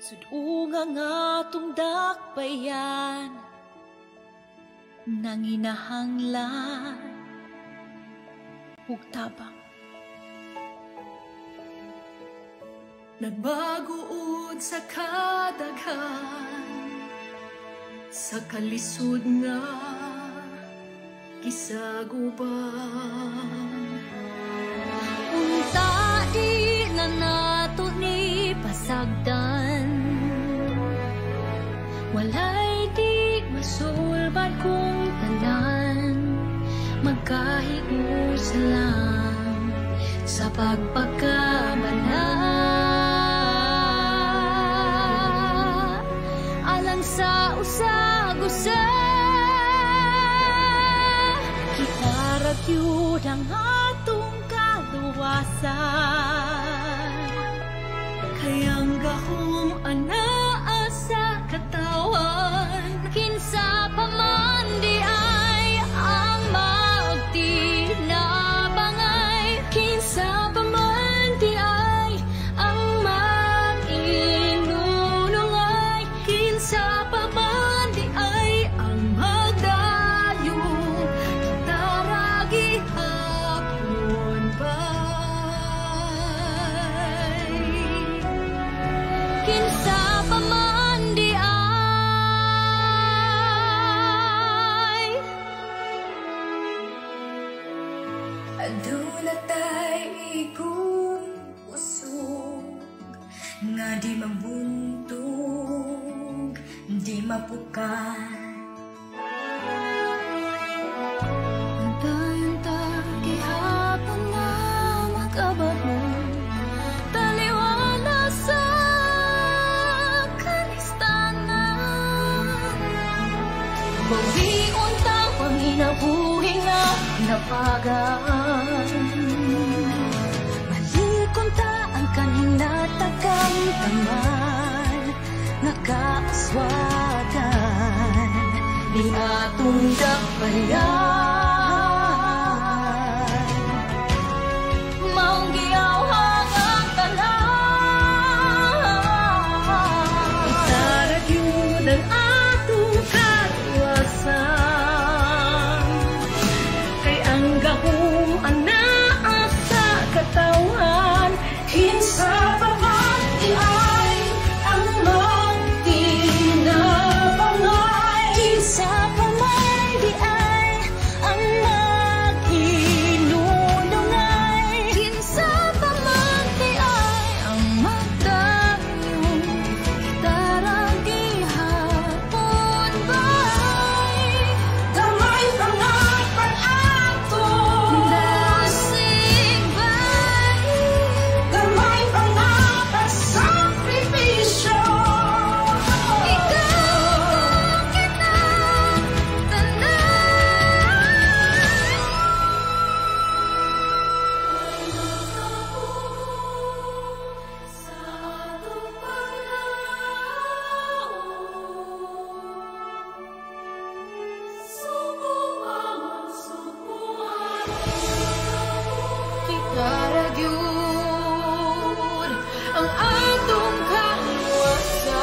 Sudunga nga atong dakbayan, nanginahanglan ug tabang. Nagbaguod sa kadaghan, sa kalisod nga gisaguban. Unta di na nato ni pasagdan, walay di masulbad kung tanan, magkahiusa lang sa pagpagkamala. Alang sa usag-usa, kita ra gyud ang atong kaluwasan. Kay ang gahom anaa sa katawan, kinsa pa man di ay ang magtinabangay, kinsa pa man di ay ang mag-inunungay, kinsa pa man di ay ang magdayo, kita ra gihapon bay. Kinsa pa man di ay. Aduna tay igong usog nga di mabuntog, di mapukat. Antayon ta gihapon na makabahong, taliwala sa kanistanan. Bawion ta panginabuhi nga napagaan, malikon ta ang kaninatagang taman nga kaaswagan ni atong dakbayan. Maong giyawhang ang tanan, Kita ra gyud ang atong kaluwasan. Kay ang gahom anaa sa katawan, kinsa pa man di ay ang magtinabangay, kinsa pa man di ay ang mag-inunungay, kinsa pa man di ay ang magdayo, kita ra gihapon bay. Gamay pa nga pag-ato, Dasig bay. Gamay pa nga pagsakripisyo. Ikaw kita tanan. Sa atong paglaom, suko man sukuan. Kita ra gyud ang atong kaluwasan.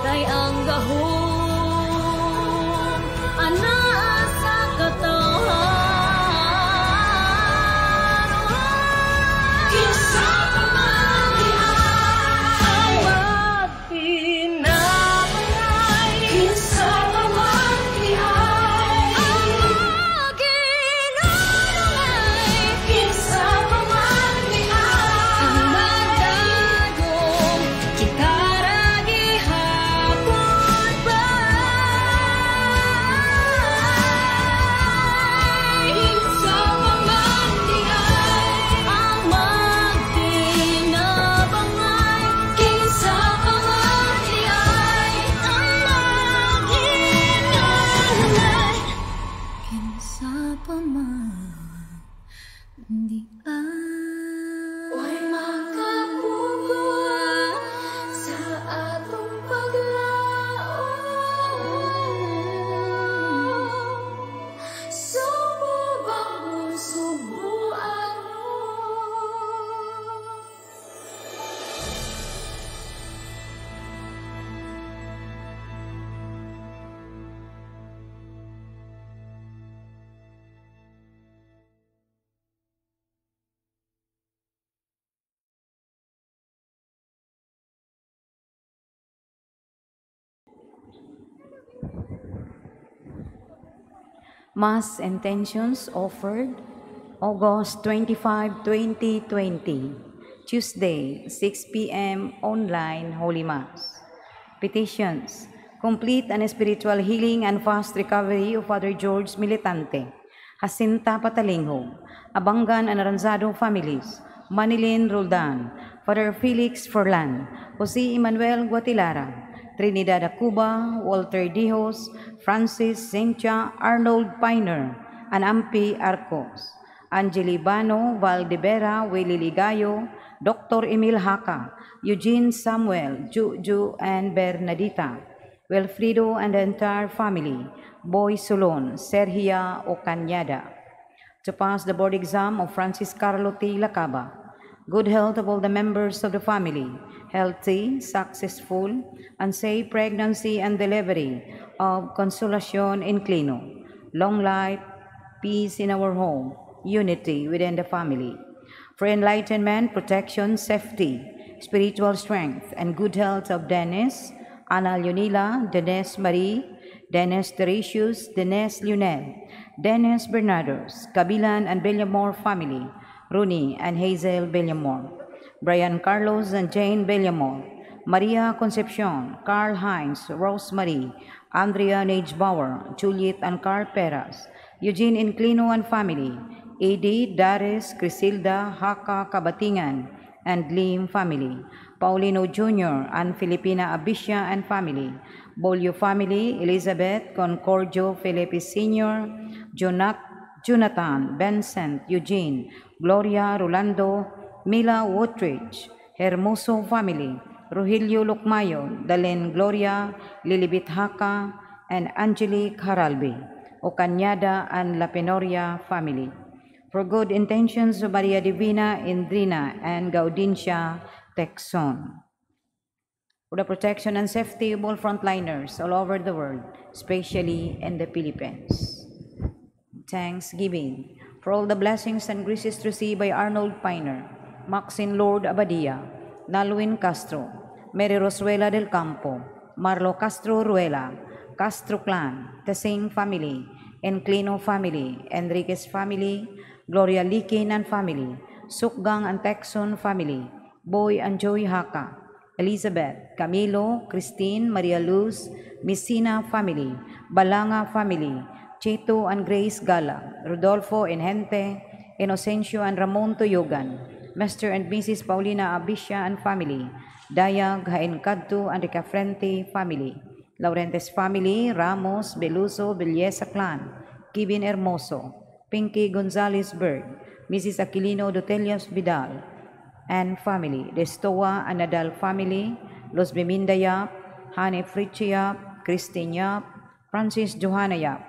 Kay ang gahom anaa sa katawan. Kinsa pa man di ay magtinabangay, kinsa pa man di ay Ang mag-inunungay, kinsa pa man di ay ang magdagong, kita ra gihapon bay. Kinsa pa man di ay Ang magtinabangay, kinsa pa man di ay ang mag-inunungay, kinsa pa man di ay. Way makapukuan sa atong paglaom. Subo bangon. Mass intentions offered August 25, 2020, Tuesday, 6 p.m. online Holy Mass. Petitions. Complete and spiritual healing and fast recovery of Father George Militante, Jacinta Patalinghog, Abangan and Aranzado families, Manilin Roldan, Father Felix Forlan, Jose Emmanuel Guatilara, Trinidad Acuba, Walter Dijos, Francis Cynthia, Arnold Piner, and Ampi Arcos, Angeli Bano, Valdebera, Willie Ligayo, Dr. Emil Haka, Eugene Samuel, Juju, and Bernadita, Wilfredo and the entire family, Boy Solon, Sergia Ocanyada. To pass the board exam of Francis Carlo T. Lacaba. Good health of all the members of the family, healthy, successful, and safe pregnancy and delivery of Consolacion Inclino. Long life, peace in our home, unity within the family. For enlightenment, protection, safety, spiritual strength, and good health of Dennis, Ana Leonila, Dennis Marie, Dennis Teresius, Dennis Lionel, Dennis Bernardos, Kabilan and Villamor family, Rooney and Hazel Villamor, Brian Carlos and Jane Villamor, Maria Concepcion, Carl Heinz, Rosemary, Andrea Bauer, Juliet and Carl Peras, Eugene Inclino and family, Eddie, Dares, Crisilda, Haka Kabatingan, and Lim family, Paulino Jr. and Filipina Abisha and family, Bolio family, Elizabeth, Concordio, Felipe Sr., Jonathan, Vincent, Eugene, Gloria, Rolando, Mila Woodridge, Hermoso family, Rogelio Lukmayo, Dalen Gloria, Lilibit Haka, and Angelique Haralbi, Ocanyada and La Penoria family. For good intentions of Maria Divina, Indrina, and Gaudencia Texon. For the protection and safety of all frontliners all over the world, especially in the Philippines. Thanksgiving for all the blessings and graces received by Arnold Piner, Maxine Lord Abadia, Nalwin Castro, Mary Rosuela del Campo, Marlo Castro Ruela, Castro Clan, Tesing Family, Enclino Family, Enriquez Family, Gloria Likin and Family, Sukgang and Texon Family, Boy and Joy Haka, Elizabeth, Camilo, Christine, Maria Luz, Messina Family, Balanga Family, Chito and Grace Gala, Rodolfo Enhente, Inocencio and Ramon Toyogan, Mr. and Mrs. Paulina Abisha and Family, Dayag Haencadto and Ricafrente Family, Laurentes Family, Ramos, Beluso, Belleza Clan, Kevin Hermoso, Pinky Gonzalez Bird, Mrs. Aquilino Dutelias Vidal, and family, Destoa and Nadal family, Los Biminda Yap, Hanif Richie Yap, Christine Yap, Francis Johanna Yap,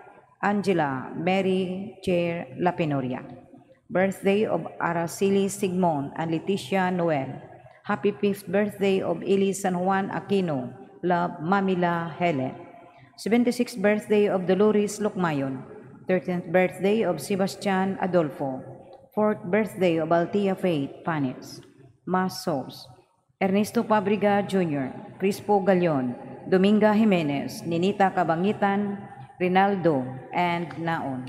Angela Mary Chair Lapenoria. Birthday of Araceli Sigmon and Leticia Noel. Happy fifth birthday of Eli San Juan Aquino, Love Mamila Helen. 76th birthday of Dolores Lukmayon. 13th birthday of Sebastian Adolfo. 4th birthday of Altia Faith Panis. Mass Souls. Ernesto Pabriga Jr., Crispo Galion, Dominga Jimenez, Ninita Kabangitan, Rinaldo, and Naon.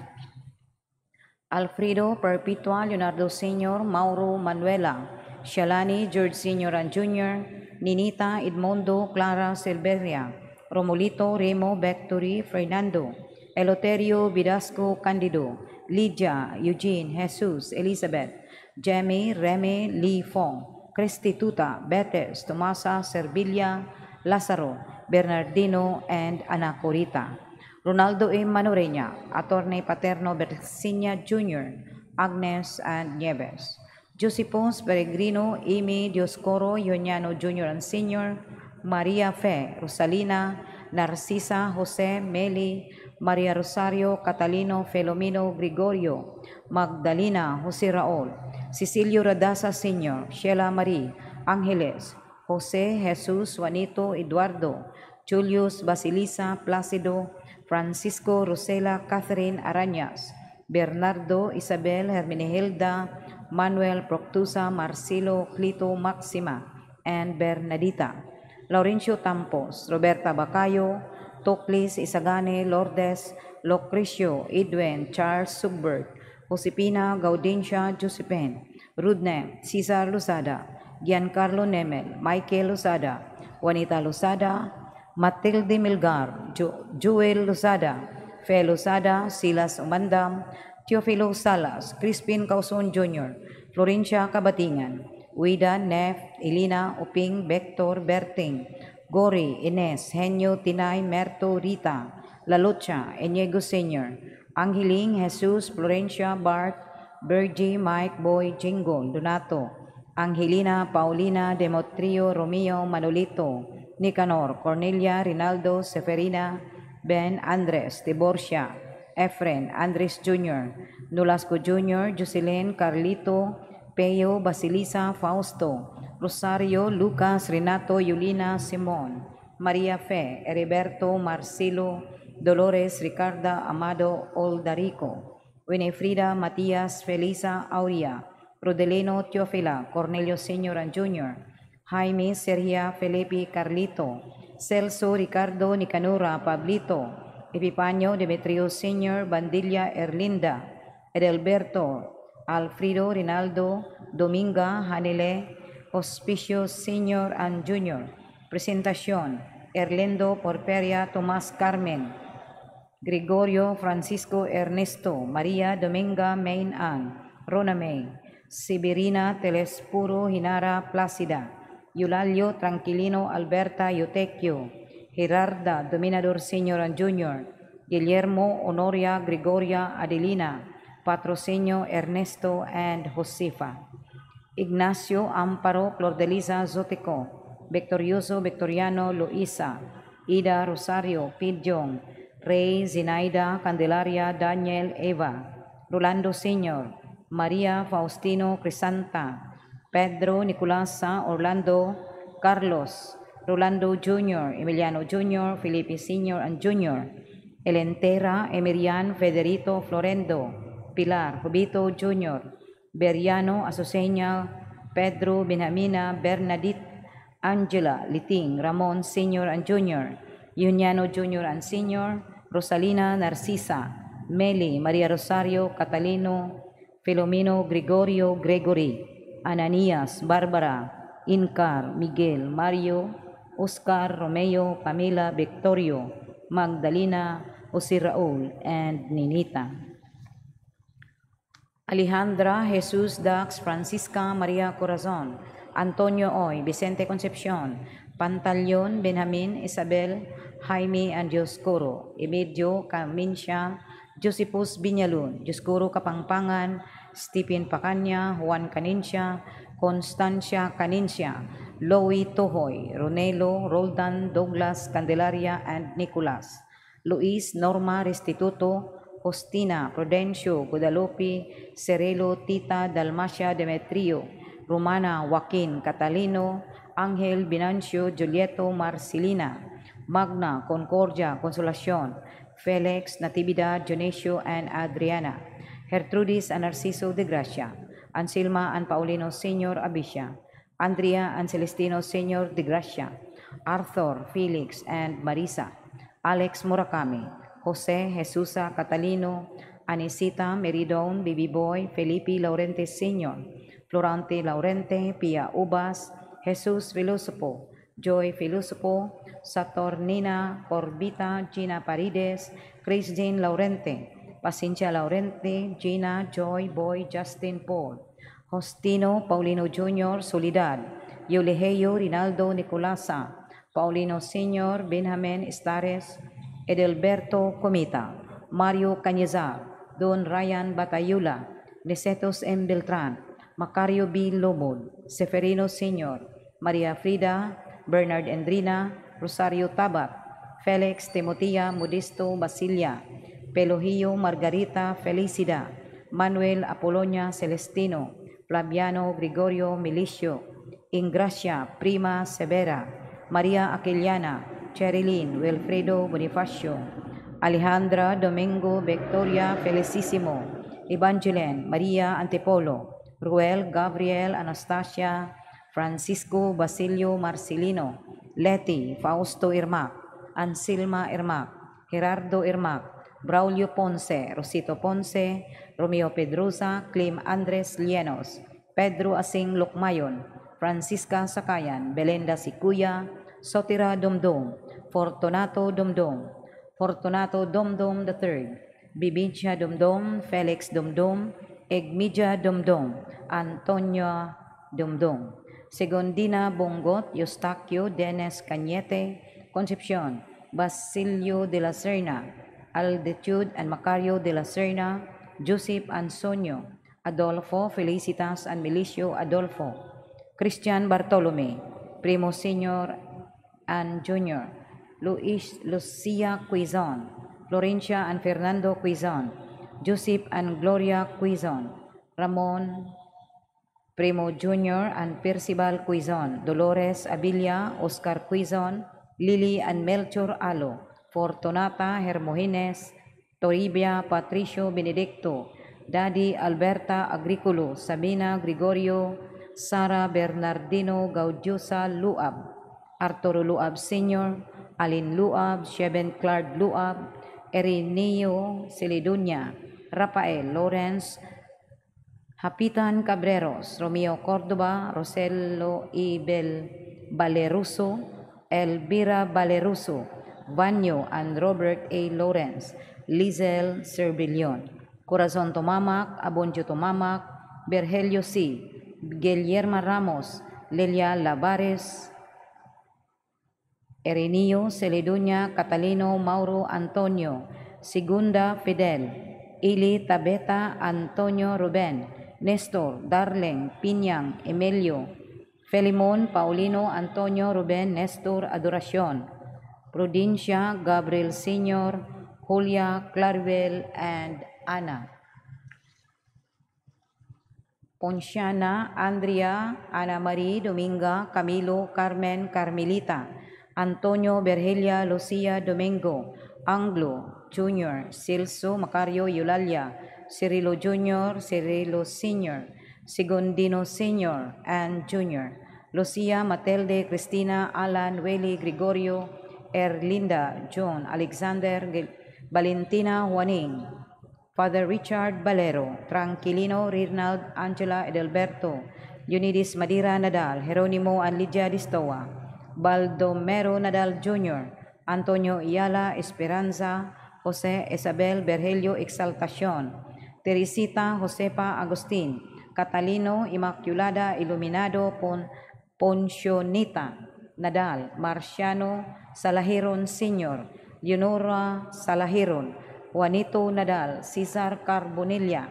Alfredo Perpetua, Leonardo Sr., Mauro Manuela, Shalani, George Sr. and Jr., Ninita, Edmundo, Clara Silveria, Romolito, Remo, Victory, Fernando, Eloterio, Vidasco, Candido, Lydia, Eugene, Jesus, Elizabeth, Jemmy, Remy, Lee Fong, Cristituta, Betes, Tomasa, Servilla, Lazaro, Bernardino, and Anacorita. Ronaldo M. Manoreña, Attorney Paterno Bersinia Jr., Agnes and Nieves. Josepos Peregrino, Amy Dioscoro, Yoniano Jr. and Sr., Maria Fe, Rosalina, Narcisa, Jose, Meli, Maria Rosario, Catalino, Felomino, Gregorio, Magdalena, Jose Raul, Cecilio Radasa Sr., Sheila Marie, Angeles, Jose, Jesus, Juanito, Eduardo, Julius, Basilisa, Placido, Francisco, Rosela, Catherine Arañas, Bernardo, Isabel, Hermenegilda, Manuel, Proctusa, Marcelo, Clito, Maxima, and Bernadita. Laurencio Tampos, Roberta Bacayo, Toclis, Isagane, Lourdes, Lucrecio, Edwin, Charles Sugbert, Josepina, Gaudencia, Josephine, Rudne, Cesar Lozada, Giancarlo Nemel, Michael Lozada, Juanita Lozada, Matilde Milgar, Joel Lozada, Fe Lozada, Silas Umandam, Teofilo Salas, Crispin Causon Jr., Florencia Cabatingan, Wida, Nef, Elina, Uping, Vector, Berting, Gori, Ines, Henyo, Tinay, Merto, Rita, Lalucha, Eniego Sr., Angeling, Jesus, Florencia, Bart, Bergie, Mike, Boy, Jingo, Donato, Angelina, Paulina, Demetrio, Romeo, Manolito, Nicanor, Cornelia, Rinaldo, Seferina, Ben, Andres, Tiborcia, Efren, Andres Jr., Nolasco Jr., Jocelyn, Carlito, Peo, Basilisa, Fausto, Rosario, Lucas, Renato, Yulina, Simon, Maria Fe, Heriberto, Marcelo, Dolores, Ricarda, Amado, Oldarico, Winifrida, Matias, Felisa, Aurea, Rodelino, Teofila, Cornelio Sr. and Jr., Jaime, Sergia, Felipe, Carlito, Celso, Ricardo, Nicanora, Pablito, Epipanio, Demetrio Sr., Bandilla, Erlinda, Edelberto, Alfredo, Rinaldo, Dominga, Hanile, Hospicio Sr. and Jr., Presentacion, Erlindo, Porperia, Tomas Carmen, Gregorio, Francisco, Ernesto, Maria, Dominga, Main Ann, Rona May, Sibirina, Telespuro, Hinara, Placida, Eulalio, Tranquilino, Alberta, Eutecchio, Gerarda, Dominador Sr. and Jr., Guillermo, Honoria, Gregoria, Adelina, Patrocinio, Ernesto, and Josefa. Ignacio, Amparo, Flordelisa, Zotico, Victorioso, Victoriano, Luisa, Ida, Rosario, Pidjong, Rey, Zinaida, Candelaria, Daniel, Eva, Rolando Sr., Maria, Faustino, Crisanta, Pedro, Nicolasa, Orlando, Carlos, Rolando Jr., Emiliano Jr., Felipe Sr. and Jr., Elentera, Emirian, Federico, Florendo, Pilar, Jobito Jr., Beriano, Azucena, Pedro, Benjamina, Bernadette, Angela, Liting, Ramon Sr. and Jr., Uniano Jr. and Sr., Rosalina, Narcisa, Meli, Maria Rosario, Catalino, Filomeno, Gregorio, Gregory, Ananias, Barbara, Incar, Miguel, Mario, Oscar, Romeo, Pamela, Victorio, Magdalena, Jose Raul, and Ninita. Alejandra, Jesus, Dax, Francisca, Maria Corazon, Antonio Oy, Vicente Concepcion, Pantaleon, Benjamin, Isabel, Jaime, and Dioscoro, Emilio, Camincia, Josephus Binyalun, Dioscoro Kapangpangan, Stephen Pacanya, Juan Canincia, Constancia Canincia, Loie Tohoy, Ronelo, Roldan, Douglas, Candelaria, and Nicolas, Luis, Norma, Restituto, Justina, Prudencio, Guadalupe, Cerelo, Tita, Dalmacia, Demetrio, Romana, Joaquin, Catalino, Angel, Binancio, Julieto, Marcelina, Magna, Concordia, Consolacion, Felix, Natividad, Dionisio, and Adriana, Gertrudis and Narciso de Gracia, Anselma and Paulino Sr. Abicia, Andrea and Celestino Sr. de Gracia, Arthur, Felix, and Marisa, Alex Murakami, Jose, Jesusa, Catalino, Anisita, Meridon, Baby Boy, Felipe Laurente Sr., Florante Laurente, Pia Ubas, Jesus Filosopo, Joy Filosopo, Saturnina, Corbita, Gina Paredes, Chris Jean Laurente, Pacincia Laurente, Gina, Joy, Boy, Justin Paul, Hostino, Paulino Jr., Solidad, Eulegio, Rinaldo, Nicolasa, Paulino Sr., Benjamin Estares, Edelberto Comita, Mario Cañizar, Don Ryan Batayula, Nicetos M. Beltran, Macario B. Lobod, Seferino Sr., Maria Frida, Bernard Endrina, Rosario Tabat, Felix Timotea, Modesto Basilia, Pelogio Margarita Felicida, Manuel Apolonia Celestino, Flaviano Gregorio Milicio, Ingracia Prima Severa, Maria Aquiliana, Cherilyn Wilfredo Bonifacio, Alejandra Domingo Victoria Felicissimo, Evangeline Maria Antipolo, Ruel Gabriel Anastasia, Francisco Basilio Marcelino, Leti Fausto Irmac, Anselma Irmac, Gerardo Irmac, Braulio Ponce, Rosito Ponce, Romeo Pedrosa, Clim Andres Lienos, Pedro Asing Lukmayon, Francisca Sakayan, Belenda Sikuya, Sotira Domdom, Fortunato Domdom, Fortunato Domdom III, Bibicha Domdom, Felix Domdom, Egmidia Domdom, Antonio Domdom, Segundina Bongot, Eustaquio Denes Cañete, Concepcion, Basilio de la Serna, Altitude and Macario de la Serna, Joseph Ansonio, Adolfo Felicitas and Milicio Adolfo, Christian Bartolome, Primo Senior and Junior, Luis Lucia Quizon, Florencia and Fernando Quizon, Joseph and Gloria Quizon, Ramon Primo Jr. and Percival Quizon, Dolores Abilia, Oscar Quizon, Lily and Melchor Alo, Fortunata Hermogenes, Toribia Patricio Benedicto, Daddy Alberta Agricolo, Sabina Gregorio, Sara Bernardino Gaudiosa Luab, Arturo Luab Sr., Alin Luab, Sheben Clark Luab, Erineo Celedonia, Rafael Lawrence, Hapitan Cabreros, Romeo Cordoba, Rosello Ibel Valeruso, Elvira Valeruso, Vanyo and Robert A. Lawrence, Lizel Servillion, Corazon Tumamak, Abonjo Tumamak, Berhelio C., Guillermo Ramos, Lilia Lavares, Erineo Celedonia, Catalino Mauro Antonio, Segunda Fidel, Ili Tabeta Antonio Ruben, Nestor, Darleng, Pinyang, Emilio, Felimon, Paulino, Antonio, Ruben, Nestor, Adoracion, Prudencia, Gabriel Sr., Julia, Claribel, and Ana. Ponciana, Andrea, Ana Marie, Dominga, Camilo, Carmen, Carmelita, Antonio, Berhelia, Lucia, Domingo, Anglo, Jr., Celso, Macario, Eulalia, Cirilo Jr., Cirilo Sr., Segundino Sr. and Jr., Lucia, Matilde, Cristina, Alan, Willie, Gregorio, Erlinda, John, Alexander, Valentina, Juaning, Father Richard Valero, Tranquilino, Rinald, Angela, Edelberto, Eunides Madira Nadal, Geronimo and Lydia Distoa, Baldomero Nadal Jr., Antonio Iala Esperanza, Jose Isabel Berhelio Exaltacion, Teresita Josepa Agustin, Catalino Immaculada Iluminado Poncionita Nadal, Marciano Salahiron Sr., Leonora Salahiron, Juanito Nadal, Cesar Carbonilla,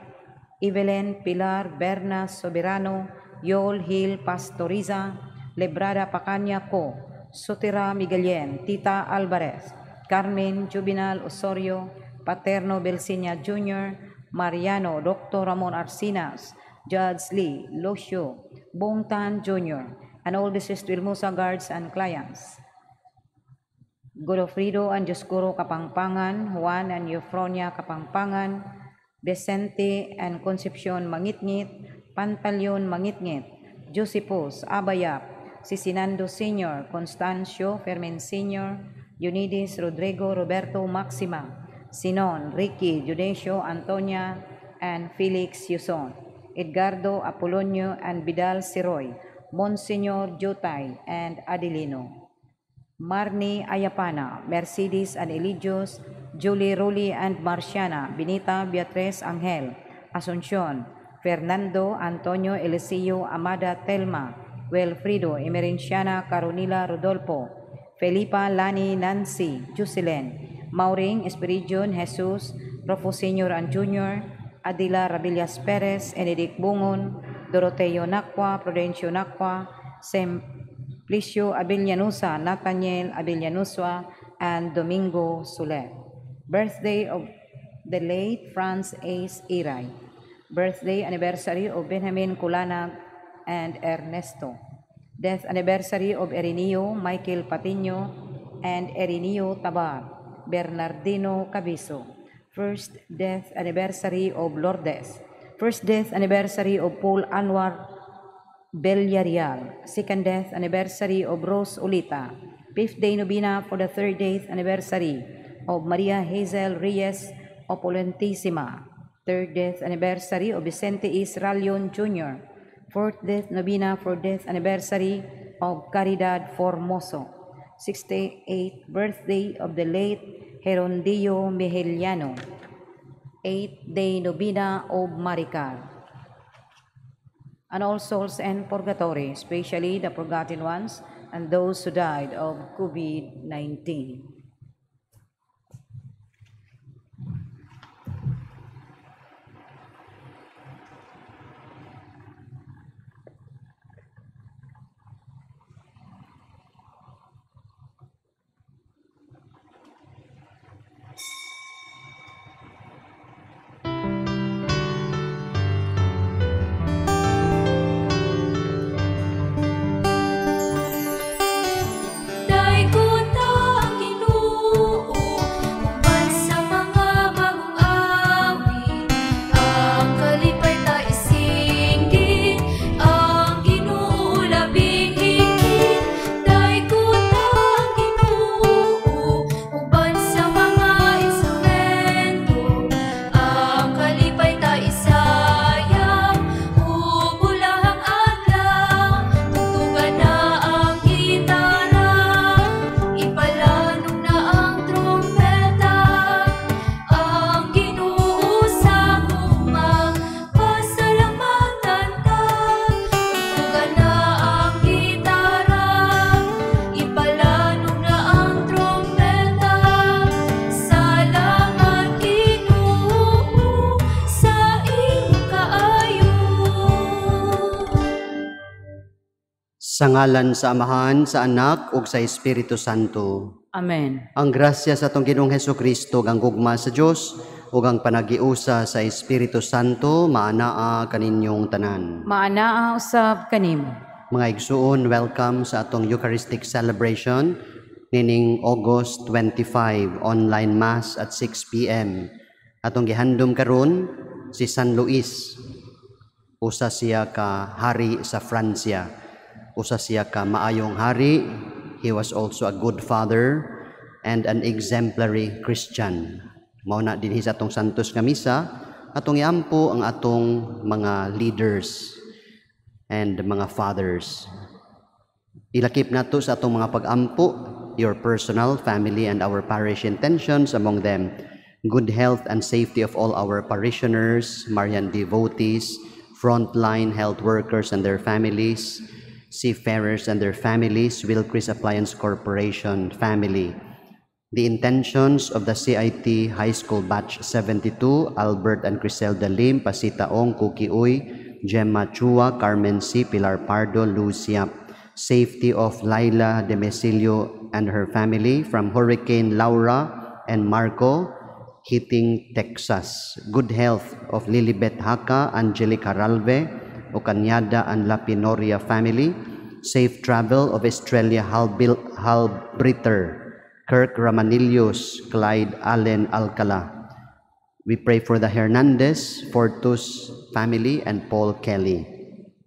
Evelyn Pilar Berna Soberano, Yol Hill Pastoriza, Lebrada Pacaña Co, Sotira Miguelien, Tita Alvarez, Carmen Juvenal Osorio, Paterno Belsinia Jr., Mariano, Dr. Ramon Arcinas, Judge Lee, Lucio, Bongtan Jr., and all deceased Wilmusa guards and clients. Godofredo and Dioscuro Kapangpangan, Juan and Eufronia Kapangpangan, Vicente and Concepcion Mangitngit, Pantaleon Mangitngit, Josepus Abayap, Sisinando Sr., Constancio Fermin Sr., Eunides Rodrigo Roberto Maxima, Sinon, Ricky, Judecio, Antonia, and Felix Yuson, Edgardo Apolonio and Vidal Siroy, Monsignor Jutay and Adelino. Marni Ayapana, Mercedes and Eligios, Julie Ruli and Marciana, Benita Beatriz Angel, Asuncion, Fernando Antonio Eliseo Amada Telma, Wilfredo Emerenciana Caronila Rodolfo, Felipa Lani Nancy, Jocelyn, Maureen Espiridion Jesus, Rofo Sr. and Jr., Adila Rabillas Perez, Enedic Bungon, Doroteo Nakwa, Prudencio Nakwa, Simplicio Abellanusa, Nathaniel Abellanusa, and Domingo Soler. Birthday of the late Franz Ace Iray. Birthday anniversary of Benjamin Kulanag and Ernesto. Death anniversary of Erineo Michael Patino and Erineo Tabar, Bernardino Cabiso. First death anniversary of Lourdes. First death anniversary of Paul Anwar Villarreal. Second death anniversary of Rose Ulita. Fifth day novena for the third death anniversary of Maria Hazel Reyes Opulentisima, third death anniversary of Vicente Israelion Jr., fourth death novena for death anniversary of Caridad Formoso, 68th birthday of the late Gerondillo Mejillano, 8th-day novena of Maricar, and all souls in purgatory, especially the forgotten ones and those who died of COVID-19. Daygon ang Ginoo uban sa mga bagong awit, ang kalipay ta isinggit, ang Ginoo labing higit. Daygon ang Ginoo uban sa mga instrumento, ang kalipay ta isayaw ug bulahang adlaw. Tugtugan na ang gitara, ipalanog na ang trumpeta, ang Ginoo sa gugma, pasalamatan ta. Tugtugan na ang gitara, ipalanog na ang trumpeta, salamat Ginoo sa imong kaayo. Sa ngalan sa Amahan, sa Anak, ug sa Espiritu Santo. Amen. Ang grasya sa atong Ginoong Hesukristo, ang gugma sa Dios, ug ang panagiusa sa Espiritu Santo, maanaa kaninyong tanan. Maanaa usab kanimo. Mga igsuon, welcome sa atong Eucharistic celebration nining August 25, online mass at 6 p.m. Atong gihandom karon si San Luis. Usa siya ka hari sa Francia. Usa siya ka maayong hari. He was also a good father and an exemplary Christian. Mao na dinhi sa atong santos nga misa, atong iampo ang atong mga leaders and mga fathers. Ilakip nato sa atong mga pag-ampo your personal, family, and our parish intentions, among them good health and safety of all our parishioners, Marian devotees, frontline health workers and their families, seafarers and their families, Wilcris Appliance Corporation family. The intentions of the CIT High School Batch 72, Albert and Criselda Lim, Pasita Ong, Cookie Uy, Gemma Chua, Carmen C., Pilar Pardo, Lucia. Safety of Laila de Mesilio and her family from Hurricane Laura and Marco hitting Texas. Good health of Lilibet Haka, Angelica Ralve, Ocanyada and La Pinoria family. Safe travel of Estrella Halbritter, Kirk Ramanilius, Clyde Allen Alcala. We pray for the Hernandez, Fortus family, and Paul Kelly.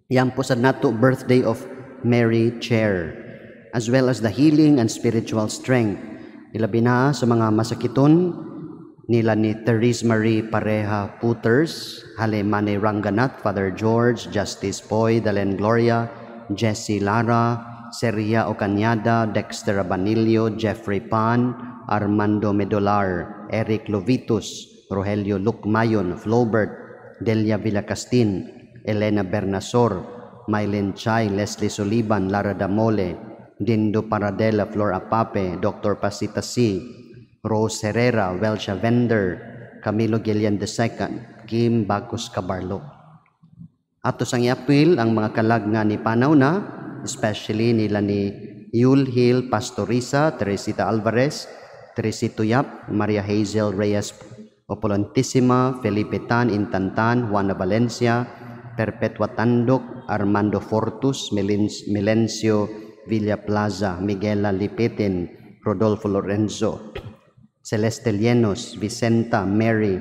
Yan po sa nato birthday of Mary Chair, as well as the healing and spiritual strength. Ilabi na sa mga masakiton nila ni Therese Marie Pareja Puters, Halemane Ranganath, Father George, Justice Poy, Dalen Gloria, Jesse Lara, Seria Ocanyada, Dexter Abanillo, Jeffrey Pan, Armando Medolar, Eric Lovitus, Rogelio Lukmayon, Flobert, Delia Villacastin, Elena Bernasor, Mylen Chay, Leslie Soliban, Lara Damole, Dindo Paradela, Flor Apape, Dr. Pasita C., Rose Herrera, Welsha Vender, Camilo Gillian II, Kim Bacos Cabarlo. Ato sang iapil ang mga kalag nga ni panaw na, especially nila ni Yul Hill Pastorisa, Teresita Alvarez, Teresito Yap, Maria Hazel Reyes Opolantissima, Felipe Tan Intantan, Juana Valencia, Perpetua Tandok, Armando Fortus, Melencio Villa Plaza, Miguela Lipetin, Rodolfo Lorenzo, Celeste Llenos, Vicenta, Mary,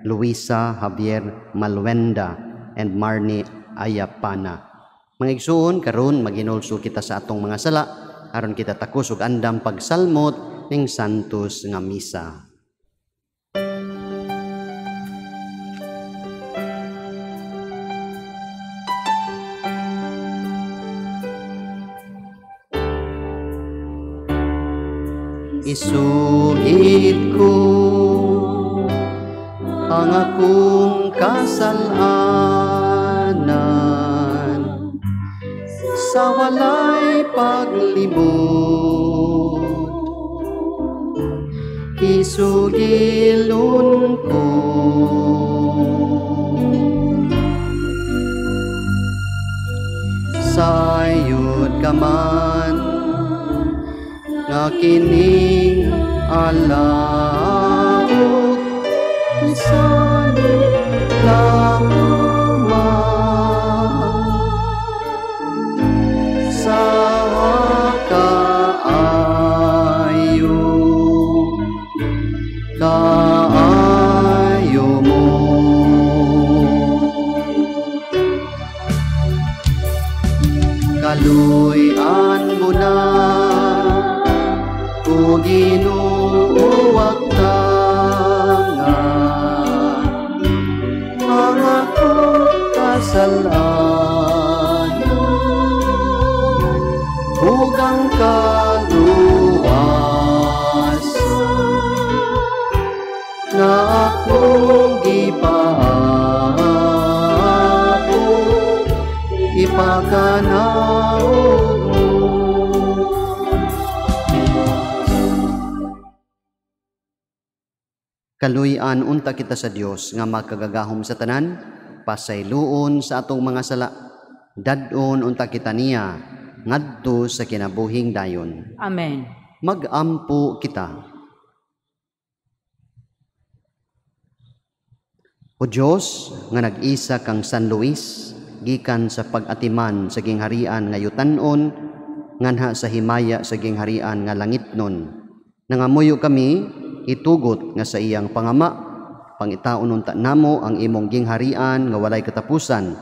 Luisa, Javier Maluenda, and Marnie Ayapana. Mga igsuon, karon maghinulsol kita sa atong mga sala, aron kita takos ug andam pagsalmot ning santos nga misa. Isugid ko ang akong kasalanan sa walay paglimot. Isugilon ko sayod ka man nga kining alaot isalig lamang sa kaayo, kaayo mo. Kaluy-an mo na o Ginoo tanga ang akong kasalanan ug ang kaluwas na akong gipaako ipakanaog mo. Kaluy-an unta kita sa Dios nga makagagahom sa tanan, pasayloon sa atong mga sala, dad-on unta kita niya ngadto sa kinabuhing dayon. Amen. Magampo kita. O Dios nga nag-isa kang San Luis gikan sa pag-atiman sa gingharian nga yutan-on nganha sa himaya sa gingharian nga langitnon, nangamuyo kami itugot nga sa iyang pangama pangitaon unta namo ang imong gingharian nga walay katapusan,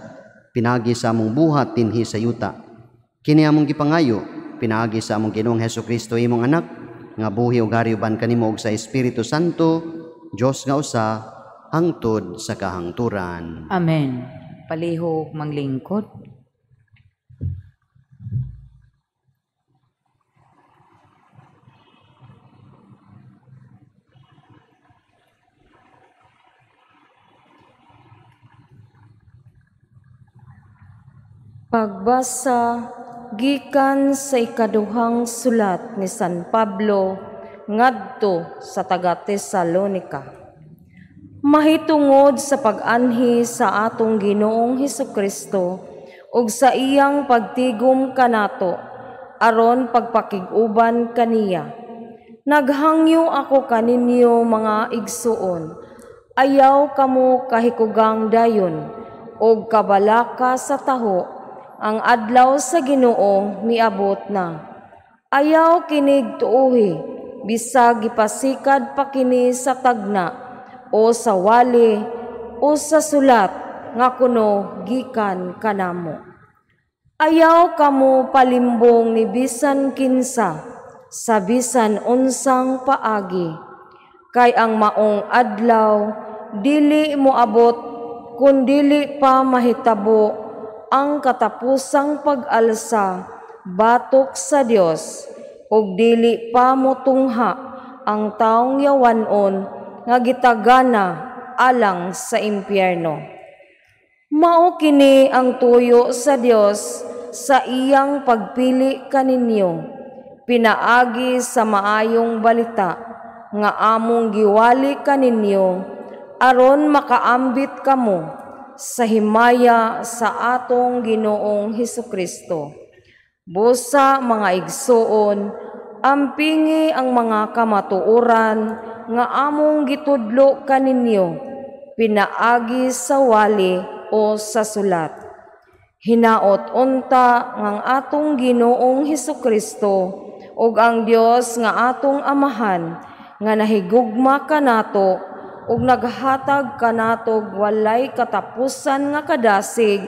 pinagi sa among buhat dinhi sa yuta. Kini among gipangayo pinaagi sa among Ginoong Hesukristo imong anak nga buhi ug hari uban kanimo ug sa Espiritu Santo, Dios nga usa hangtod sa kahangturan. Amen. Palihog manglingkod. Pagbasa gikan sa ikaduhang sulat ni San Pablo ngadto sa taga Tesalonika. Mahitungod sa pag-anhi sa atong Ginoong Hesukristo ug sa iyang pagtigom kanato aron pagpakig-uban kaniya. Naghangyo ako kaninyo mga igsuon, ayaw kamo kahikugang dayon ug kabalaka sa taho. Ang adlaw sa Ginoo miabot na. Ayaw kinig tuohi, bisag gipasikad pa kini sa tagna o sa wali o sa sulat nga kuno gikan kanamo. Ayaw kamo palimbong ni bisan kinsa sa bisan unsang paagi, kay ang maong adlaw dili moabot kun dili pa mahitabo ang katapusang pag-alsa batok sa Dios ug dili pa motungha ang taong yawanon nga gitagana alang sa impyerno. Mao kini ang tuyo sa Dios sa iyang pagpili kaninyo pinaagi sa maayong balita nga among giwali kaninyo aron makaambit kamo sa himaya sa atong Ginoong Hesukristo. Busa mga igsuon, ampingi ang mga kamatuoran nga among gitudlo kaninyo pinaagi sa wali o sa sulat. Hinaot unta ngang atong Ginoong Hesukristo ug ang Dios nga atong Amahan nga nahigugma kanato ug naghatag kanatog walay katapusan nga kadasig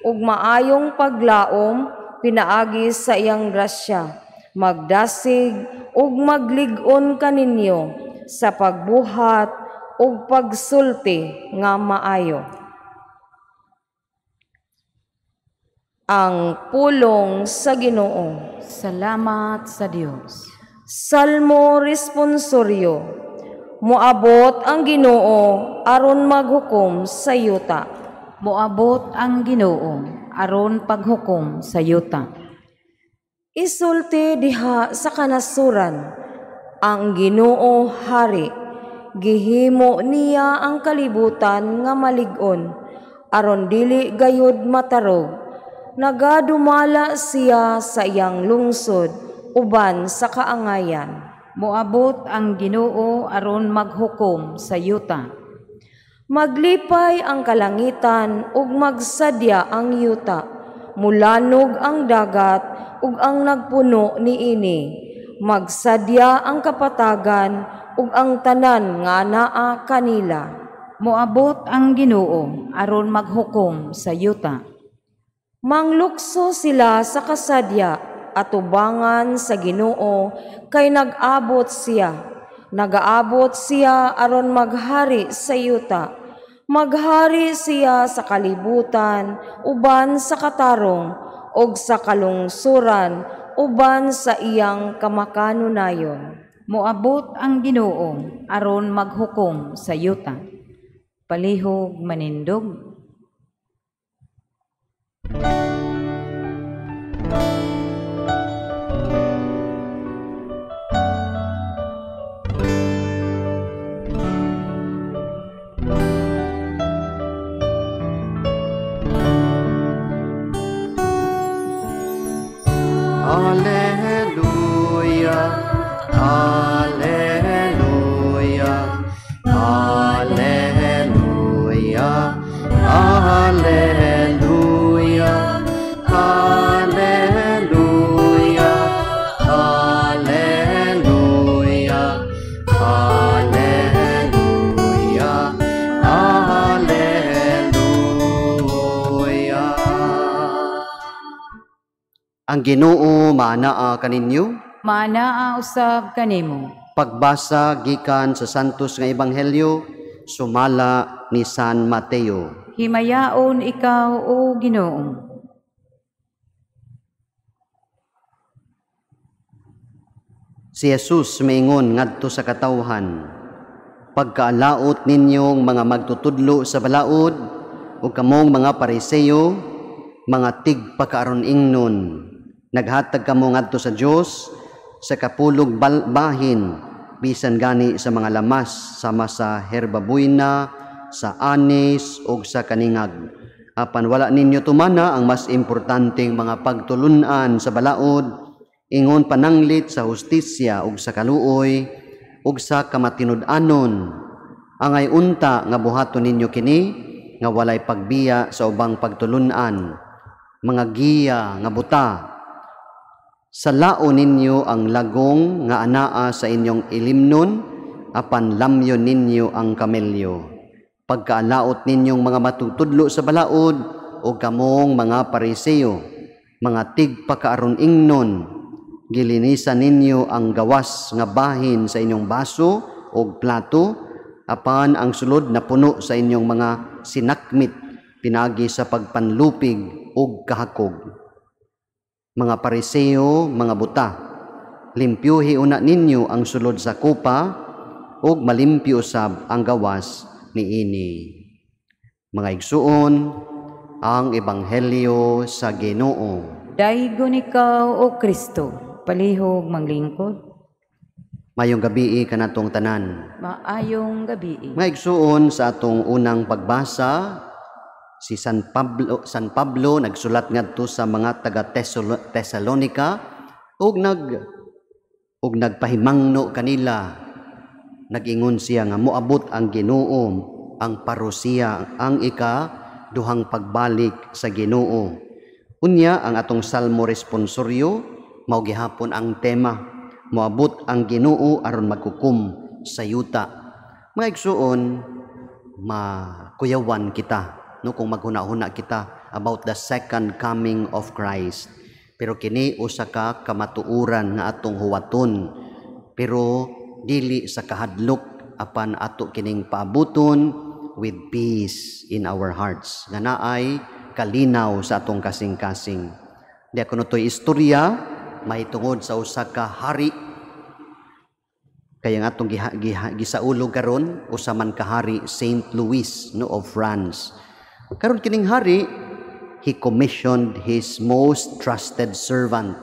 ug maayong paglaom pinaagi sa iyang grasya, magdasig ug maglig-on kaninyo sa pagbuhat ug pagsulti nga maayo. Ang pulong sa Ginoo. Salamat sa Dios. Salmo Responsorio. Moabot ang Ginoo aron maghukom sa yuta. Moabot ang Ginoo aron paghukom sa yuta. Isulti diha sa kanasuran, ang Ginoo hari, gihimo niya ang kalibutan nga malig-on, aron dili gayud matarog. Nagadumala siya sa iyang lungsod uban sa kaangayan. Moabot ang Ginoo aron maghukom sa yuta. Maglipay ang kalangitan ug magsadya ang yuta. Mulanog ang dagat ug ang nagpuno niini. Magsadya ang kapatagan ug ang tanan nga naa kanila. Moabot ang Ginoo aron maghukom sa yuta. Manglukso sila sa kasadya atubangan sa Ginoo kay nag-abot siya. Nagaabot siya aron maghari sa yuta. Maghari siya sa kalibutan uban sa katarong og sa kalungsuran uban sa iyang kamakanunayon. Moabot ang Ginoo aron maghukom sa yuta. Palihog manindog. Alleluia, Alleluia, Alleluia, Alleluia, Alleluia, Alleluia, Alleluia, Alleluia. Ang Ginoo maanaa kaninyo. Maanaa usab kanimo. Pagbasa gikan sa Santos nga Ebanghelyo sumala ni San Mateo. Himayaon ikaw, o Ginoo. Si Jesus miingon ngadto sa katawhan, pagkaalaot ninyong mga magtutudlo sa balaod ug kamong mga Pariseo, mga tigpakaaron ingnon, naghatag kamo ngadto sa Dios sa kapulog bahin bisan gani sa mga lamas sama sa herbabuina, sa anis ug sa kaningag. Apan wala ninyo tumana ang mas importanteng mga pagtulun-an sa balaod, ingon pananglit sa hustisya ug sa kaluoy ug sa kamatinud-anon. Angay unta nga buhaton ninyo kini nga walay pagbiya sa ubang pagtulun-an, mga giya nga buta. Salao ninyo ang lagong nga anaa sa inyong ilimnon, apan lamyon ninyo ang kamelyo. Pagkaalaot ninyong mga matutudlo sa balaod o kamong mga Pariseo, mga tigpakaaron ingnon, gilinisan ninyo ang gawas nga bahin sa inyong baso o plato, apan ang sulod na puno sa inyong mga sinakmit, pinagi sa pagpanlupig ug kahakog. Mga Pariseo, mga buta, limpyuhi una ninyo ang sulod sa kupa ug malimpyo usab ang gawas niini. Mga igsuon, ang Ebanghelyo sa Ginoo. Daygon ikaw, o Kristo, palihog manglingkod. Mayong gabii kanatong tanan. Maayong gabii. Mga igsuon, sa atong unang pagbasa, si San Pablo nagsulat ngadto sa mga taga Tesalonica ug nagpahimangno kanila. Nag-ingon siya nga moabot ang Ginoo, ang parusiya, ang ikaduhang pagbalik sa Ginoo. Unya ang atong Salmo responsoryo mao gihapon ang tema, moabot ang Ginoo aron maghukom sa yuta. Mga igsuon, makuyawan kita no kung maghuna-huna kita about the second coming of Christ. Pero kini usa ka kamatuoran nga atong huwaton, pero dili sa kahadlok apan ato kining paabuton with peace in our hearts nga naay kalinaw sa atong kasing-kasing. Di kuno toy istorya mahitungod sa usa ka hari Kaya nga atong gisaulog karon usa man ka hari, Saint Louis, no, of France. Karon kining hari, he commissioned his most trusted servant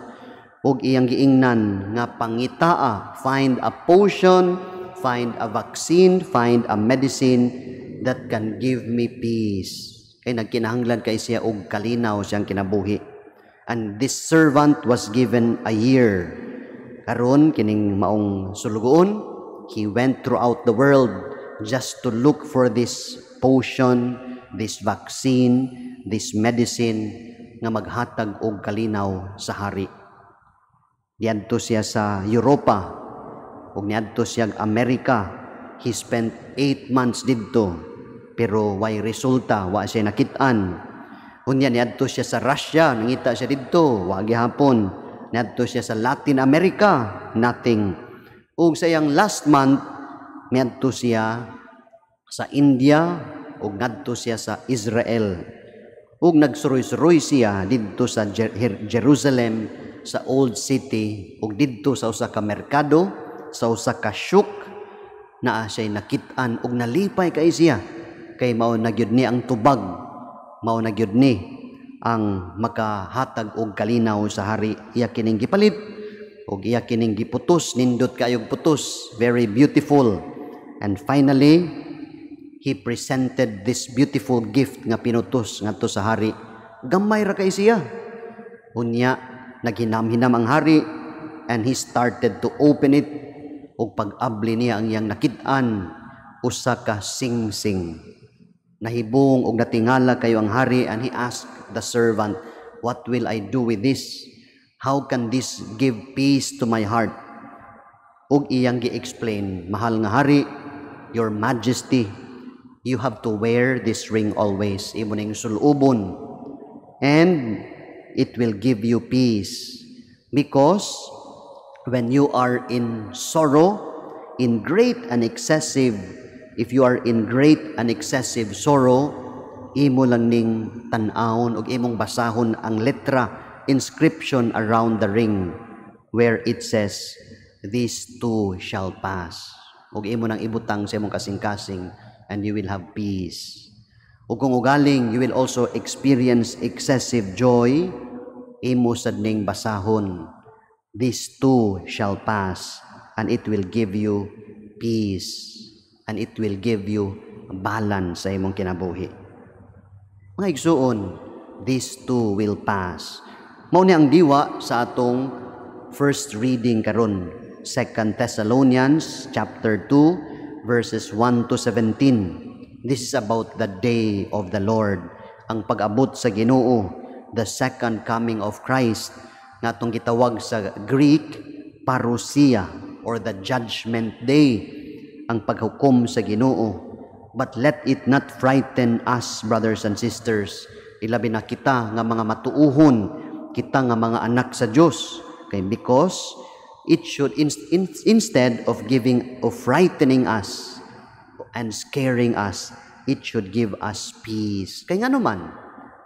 ug iyang giingnan nga pangitaa, find a potion, find a vaccine, find a medicine that can give me peace. Kay nagkinahanglan kay siya og kalinaw siyang kinabuhi. And this servant was given a year. Karon kining maong sulugoon, he went throughout the world just to look for this potion, this vaccine, this medicine nga maghatag og kalinaw sa hari. Niadto siya sa Europa ug niadto siya Amerika. He spent 8 months didto pero way resulta, wa siya nakit-an. Unya niadto siya sa Russia, nangita siya didto, wa gihapon. Niadto siya sa Latin America, nothing. Ug sa iyang last month, niadto siya sa India ug ngadto siya sa Israel. Ug nagsuroy-suroy siya didto sa Jerusalem, sa Old City, ug didto sa usa ka merkado, sa usa ka shuk, naa siya'y nakit-an ug nalipay kay siya kay mao na gyud ni ang tubag, mao na gyud ni ang makahatag og kalinaw sa hari. Iya kining gipalit ug iya kining giputos, nindot kaayog putos, very beautiful. And finally, he presented this beautiful gift nga pinutos ngadto sa hari. Gamay ra kay siya. Unya naghinam-hinam ang hari and he started to open it, ug pag-abli niya, ang iyang nakit-an usa ka singsing. Nahibong og natingala kayo ang hari and he asked the servant, "What will I do with this? How can this give peace to my heart?" Ug iyang gi-explain, "Mahal nga hari, Your Majesty, you have to wear this ring always. Imo ning sulubon. And it will give you peace. Because when you are in sorrow, in great and excessive, if you are in great and excessive sorrow, imo lang ning tan-awon ug imong basahon ang letra, inscription around the ring where it says, 'This too shall pass.' Ug imo nang ibutang sa imong kasing-kasing and you will have peace. Ug kung ugaling you will also experience excessive joy, imo sad ning basahon, 'This too shall pass,' and it will give you peace and it will give you balance sa imong kinabuhi." Mga igsuon, this too will pass. Mao ni ang diwa sa atong first reading karon, 2 Thessalonians chapter 2 verses 1 to 17. This is about the day of the Lord, ang pag-abot sa Ginoo, the second coming of Christ, nga atong gitawag sa Greek parousia or the judgment day, ang paghukom sa Ginoo. But let it not frighten us, brothers and sisters. Ilabi na kita nga mga matuuhon, kita nga mga anak sa Dios. Okay, because it should instead of giving of frightening us and scaring us, it should give us peace. Kay ngano man?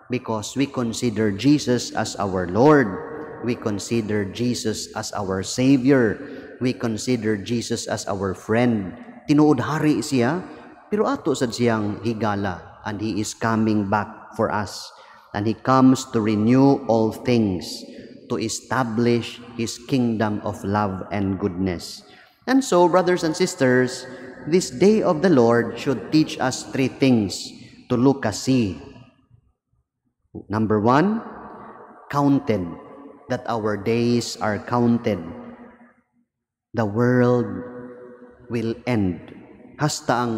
Because we consider Jesus as our Lord. We consider Jesus as our Savior. We consider Jesus as our friend. Tinuod hari siya, pero ato sad siyang higala, and he is coming back for us. And he comes to renew all things, to establish his kingdom of love and goodness. And so, brothers and sisters, this day of the Lord should teach us three things. Tulo ka C. Number one, counted, that our days are counted. The world will end. Hasta ang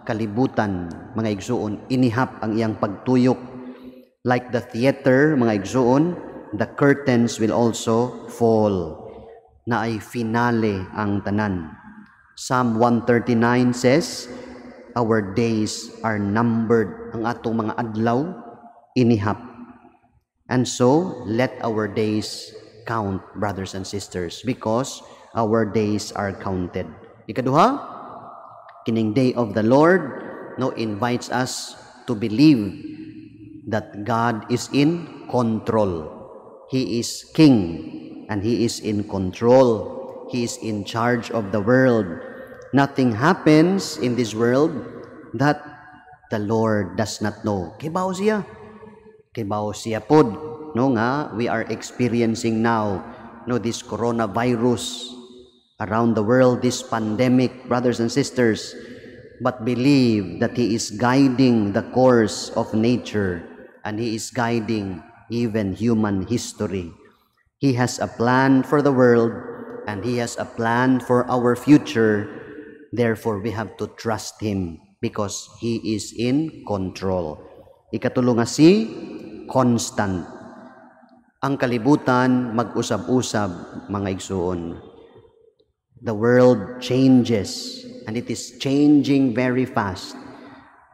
kalibutan, mga igsuon, inihap ang iyang pagtuyok. Like the theater, mga igsuon, the curtains will also fall. Naay finale ang tanan. Psalm 139 says, "Our days are numbered." Ang atong mga adlaw, inihap. And so, let our days count, brothers and sisters, because our days are counted. Ikaduha, kining day of the Lord, no, invites us to believe that God is in control. He is king and he is in control. He is in charge of the world. Nothing happens in this world that the Lord does not know. Kibaw siya. Kibaw siya pod, no, nga we are experiencing now, no, this coronavirus around the world, this pandemic, brothers and sisters. But believe that He is guiding the course of nature and He is guiding even human history. He has a plan for the world and He has a plan for our future. Therefore, we have to trust Him because He is in control. Ikatulo nga si constant. Ang kalibutan mag-usab-usab, mga igsuon. The world changes and it is changing very fast.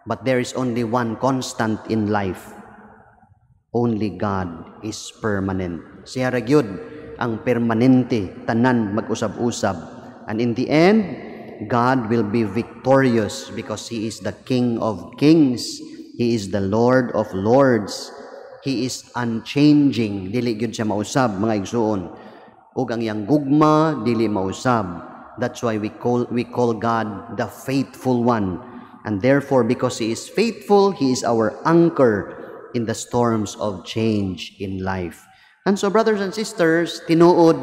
But there is only one constant in life. Only God is permanent. Siya ra gyud ang permanente, tanan mag-usab-usab. And in the end, God will be victorious because He is the King of kings. He is the Lord of lords. He is unchanging. Dili gyud siya mausab, mga igsuon. Ug ang iyang gugma dili mausab. That's why we call God the faithful one. And therefore, because He is faithful, He is our anchor in the storms of change in life. And so, brothers and sisters, tinuod,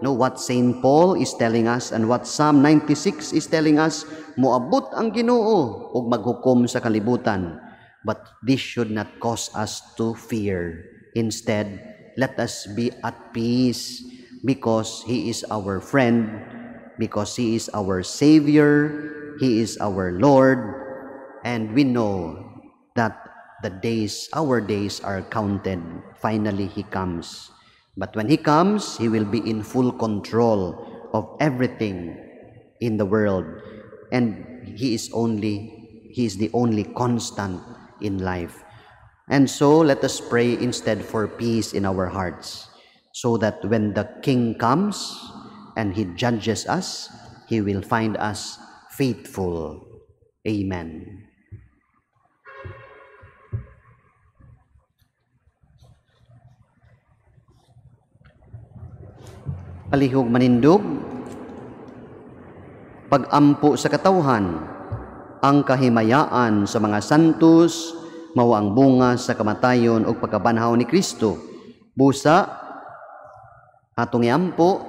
no, what Saint Paul is telling us and what Psalm 96 is telling us, moabot ang Ginoo ug maghukom sa kalibutan. But this should not cause us to fear. Instead, let us be at peace because He is our friend, because He is our Savior, He is our Lord, and we know that our days are counted. Finally, He comes. But when He comes, He will be in full control of everything in the world. And He is the only constant in life. And so let us pray instead for peace in our hearts, so that when the King comes and He judges us, He will find us faithful. Amen. Palihog manindog, pag-ampo sa katawhan, ang kahimayaan sa mga santos, mao ang bunga sa kamatayon ug pagkabanhaw ni Kristo. Busa, atong iampo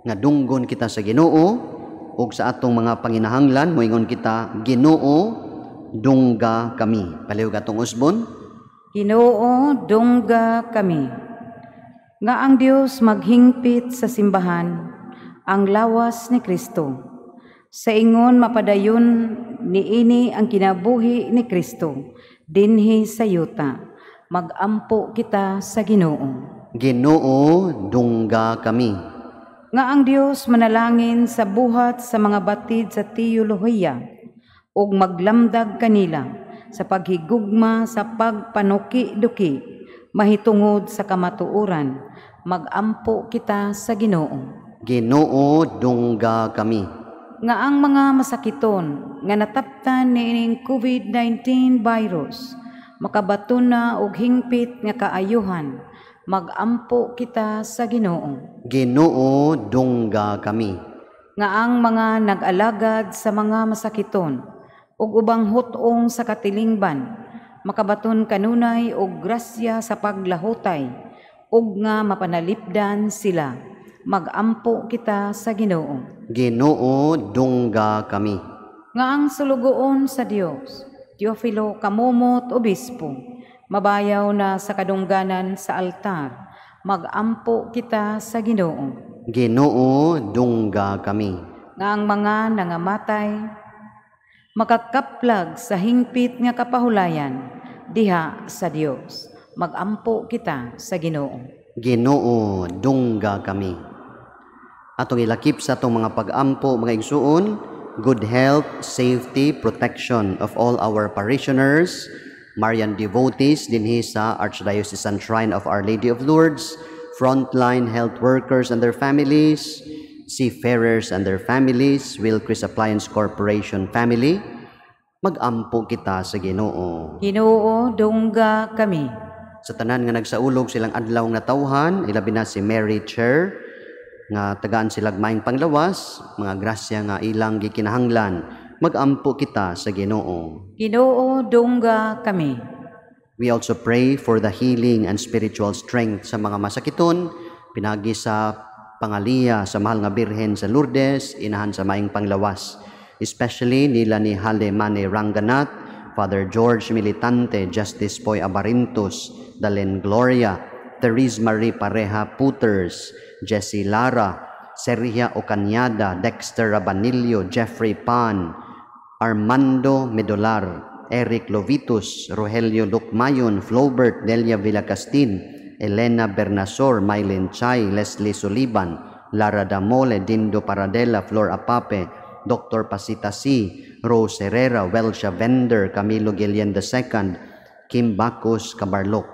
nga dunggon kita sa Ginoo ug sa atong mga panginahanglan moingon kita, "Ginoo, dungga kami." Palihog atong usbon. Ginoo, dungga kami. Nga ang Dios maghingpit sa simbahan, ang lawas ni Kristo. Sa ingon mapadayon niini ang kinabuhi ni Kristo dinhi sa yuta. Magampo kita sa Ginoo. Ginoo, dungga kami. Nga ang Dios manalangin sa buhat sa mga batid sa teolohiya ug maglamdag kanila sa paghigugma sa pagpanuki-duki mahitungod sa kamatuoran. Magampo kita sa Ginoo. Ginoo, dungga kami. Nga ang mga masakiton nga nataptan niining COVID-19 virus makabaton na og hingpit nga kaayuhan. Magampo kita sa Ginoo. Ginoo, dungga kami. Nga ang mga nag-alagad sa mga masakiton ug ubang hut-ong sa katilingban makabaton kanunay og grasya sa paglahutay ug nga mapanalipdan sila. Magampo kita sa Ginoo. Ginoo, dungga kami. Nga ang sulugoon sa Dios, Teofilo Camomot Obispo, mabayaw na sa kadungganan sa altar. Magampo kita sa Ginoo. Ginoo, dungga kami. Nga ang mga nangamatay makakaplag sa hingpit nga kapahulayan diha sa Dios. Magampo kita sa Ginoo. Ginoo, dungga kami. Atong ilakip sa atong mga pag-ampo, mga igsuon, good health, safety, protection of all our parishioners, Marian devotees dinhi sa Archdiocesan Shrine of Our Lady of Lourdes, frontline health workers and their families, seafarers and their families, Wilcris Appliance Corporation family. Mag-ampo kita sa Ginoo. Ginoo, dungga kami. Sa tanan nga nagsaulog silang adlaw nga tawhan, ilabi na si Mary Chair, nga tagaan sila maayong panglawas, mga grasya nga ilang gikinahanglan. Magampo kita sa Ginoo. Ginoo, dungga kami. We also pray for the healing and spiritual strength sa mga masakiton, pinagi sa pangaliya sa mahal nga Birhen sa Lourdes, inahan sa maayong panglawas. Especially nila ni Hale Mane Ranganat, Father George Militante, Justice Poy Abarintos, Dalen Gloria, Therese Marie Pareja Puters, Jesse Lara, Sergia Ocanyada, Dexter Rabanillo, Jeffrey Pan, Armando Medolar, Eric Lovitus, Rogelio Lucmayon, Flobert Delia Villacastin, Elena Bernasor, Mylene Chay, Leslie Suliban, Lara Damole, Dindo Paradela, Flor Apape, Dr. Pasita C, Rose Herrera, Welsha Vender, Camilo Guillen II, Kim Bacos Cabarlok.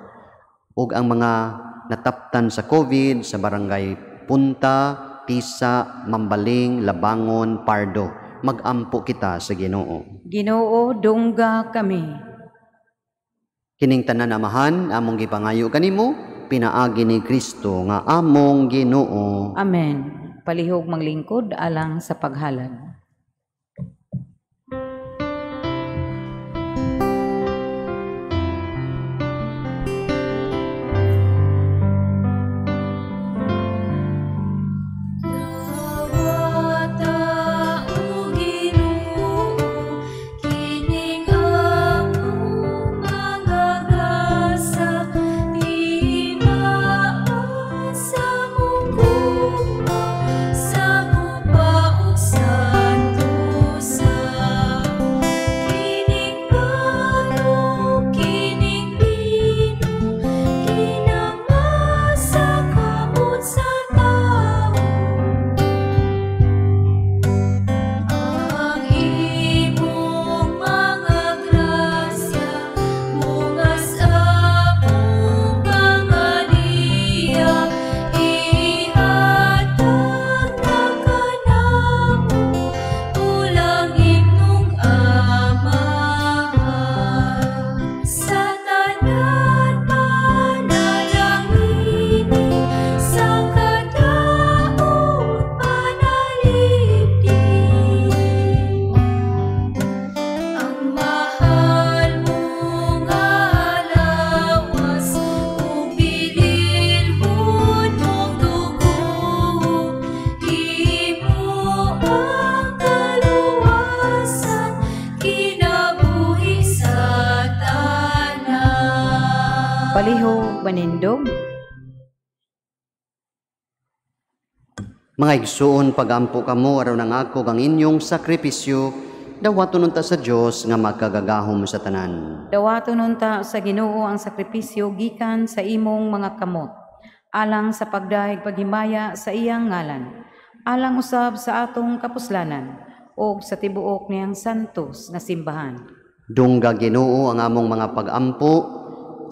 Ug ang mga nataptan sa COVID sa barangay Punta, Tisa, Mambaling, Labangon, Pardo. Magampo kita sa Ginoo. Ginoo, dungga kami. Kining tanan, Amahan, among gipangayo kanimo, pinaagi ni Kristo nga among Ginoo. Amen. Palihog manglingkod alang sa paghalad. Palihog manindog. Mga igsuon, pagampo kamo aron ang ako kang inyong sakripisyo, dawaton unta sa Dios nga makagagahom sa tanan. Dawaton unta sa Ginoo ang sakripisyo gikan sa imong mga kamot, alang sa pagdahig paghimaya sa iyang ngalan, alang usab sa atong kapuslanan ug sa tibuok niyang santos nga simbahan. Dungga Ginoo ang among mga pagampo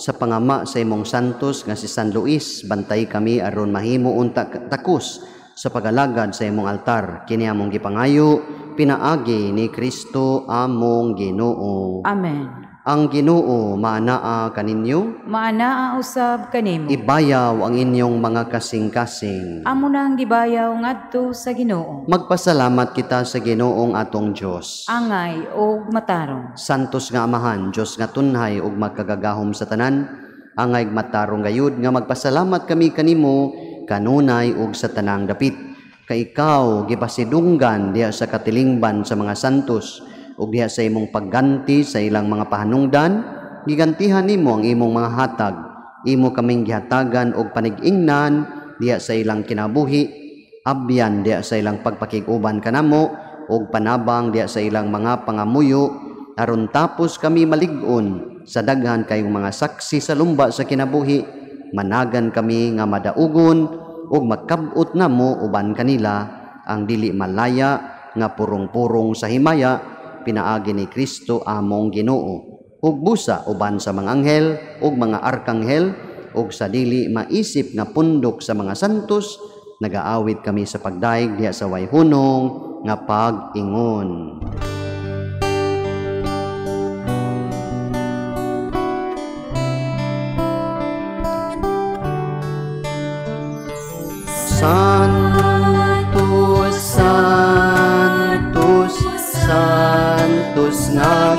sa pangama sa imong santos nga si San Luis, bantay kami aron mahimo unta takos sa pagalagad sa imong altar. Kini among gipangayo pinaagi ni Kristo among Ginoo. Amen. Ang Ginoo maanaa kaninyo, maanaa usab kanimo. Ibayaw ang inyong mga kasing-kasing. Amo nang gibayaw ngadto sa Ginoo. Magpasalamat kita sa Ginoong atong Dios. Angay og matarong. Santos nga Amahan, Dios nga tunhay ug magkagagahom sa tanan, angay matarong gayud nga magpasalamat kami kanimo kanunay ug sa tanang dapit. Kay ikaw gipasidunggan diha sa katilingban sa mga santos ug diha sa imong pagganti sa ilang mga pahanungdan, gigantihan nimo ang imong mga hatag. Imo kaming gihatagan og panig-ingnan diha sa ilang kinabuhi, abyan diha sa ilang pagpakig-uban kanamo, ug panabang diha sa ilang mga pangamuyo, aron tapos kami malig-on sa daghan kayong mga saksi sa lumba sa kinabuhi, managan kami nga madaugon ug makab-ot namo uban kanila ang dili malaya nga purong-purong sa himaya, pinaagi ni Kristo among Ginoo. Ug busa uban sa mga anghel ug mga arkanghel ug sa dili maisip nga pundok sa mga santos, nagaawit kami sa pagdaig diha sa way hunong nga pag-ingon. Santo,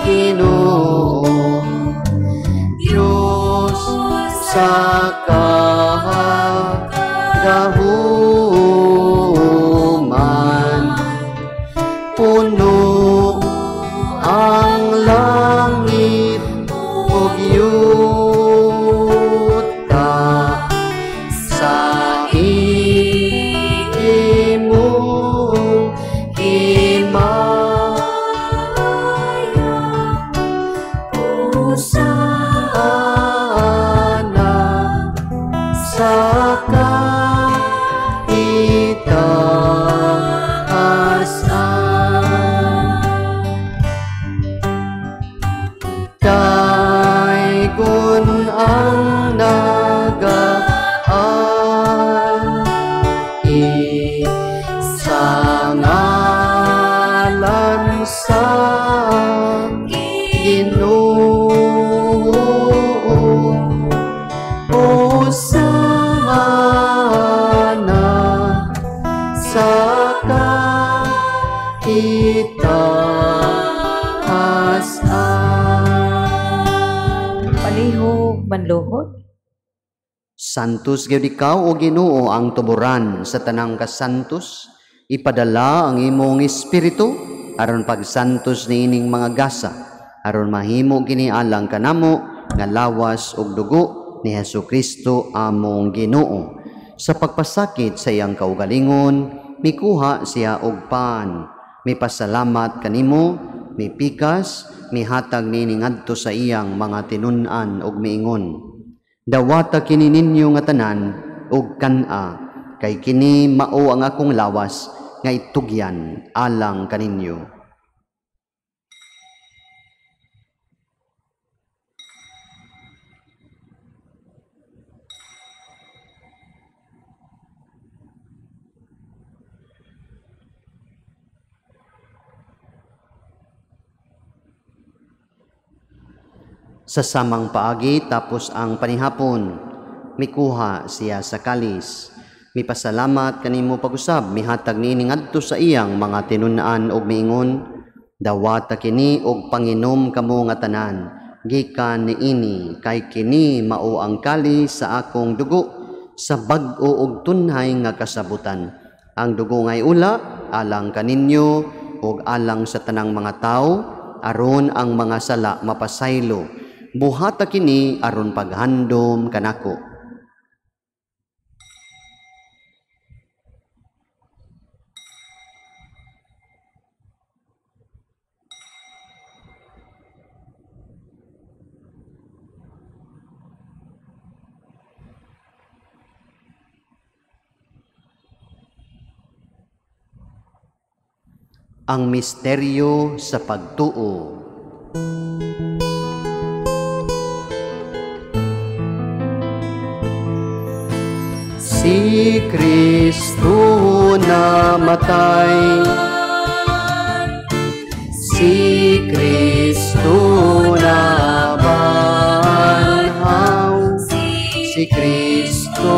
Ginoo, Dios sa kagahuman. Puno ang langit ug yuta sa imong himaya. Hosana sa kaitaasan. Daygon ang nagaan sa ngalan sa Ginoo. Hosana sa kaitaasan. Palihog manluhod. Santos gyud ikaw o Ginoo ang tuburan sa tanang kasantos. Ipadala ang imong espiritu aron pagsantos niining mga gasa, aron mahimo kini alang kanamo nga lawas ug dugo ni Hesukristo among Ginoo. Sa pagpasakit sa iyang kaugalingon, mikuha siya og pan, mipasalamat kanimo, mipikas, mihatag niini ngadto sa iyang mga tinun-an ug miingon: Dawata kini ninyo nga tanan ug kan-a, kay kini mao ang akong lawas nga itugyan alang kaninyo. Sa samang paagi tapos ang panihapon, mikuha siya sa kalis. Mipasalamat kanimo pag-usab, mihatag niini ngadto sa iyang mga tinun-an ug miingon: Dawata kini og panginom kamo nga tanan, gikan niini, kay kini mao ang kalis sa akong dugo sa bag-o ug tunhay nga kasabutan. Ang dugo ngay ula alang kaninyo ug alang sa tanang mga tawo, aron ang mga sala mapasaylo. Buhata kini aron paghandom kanako. Ang misteryo sa pagtuo. Si Kristo namatay, si Kristo nabanhaw, si Kristo,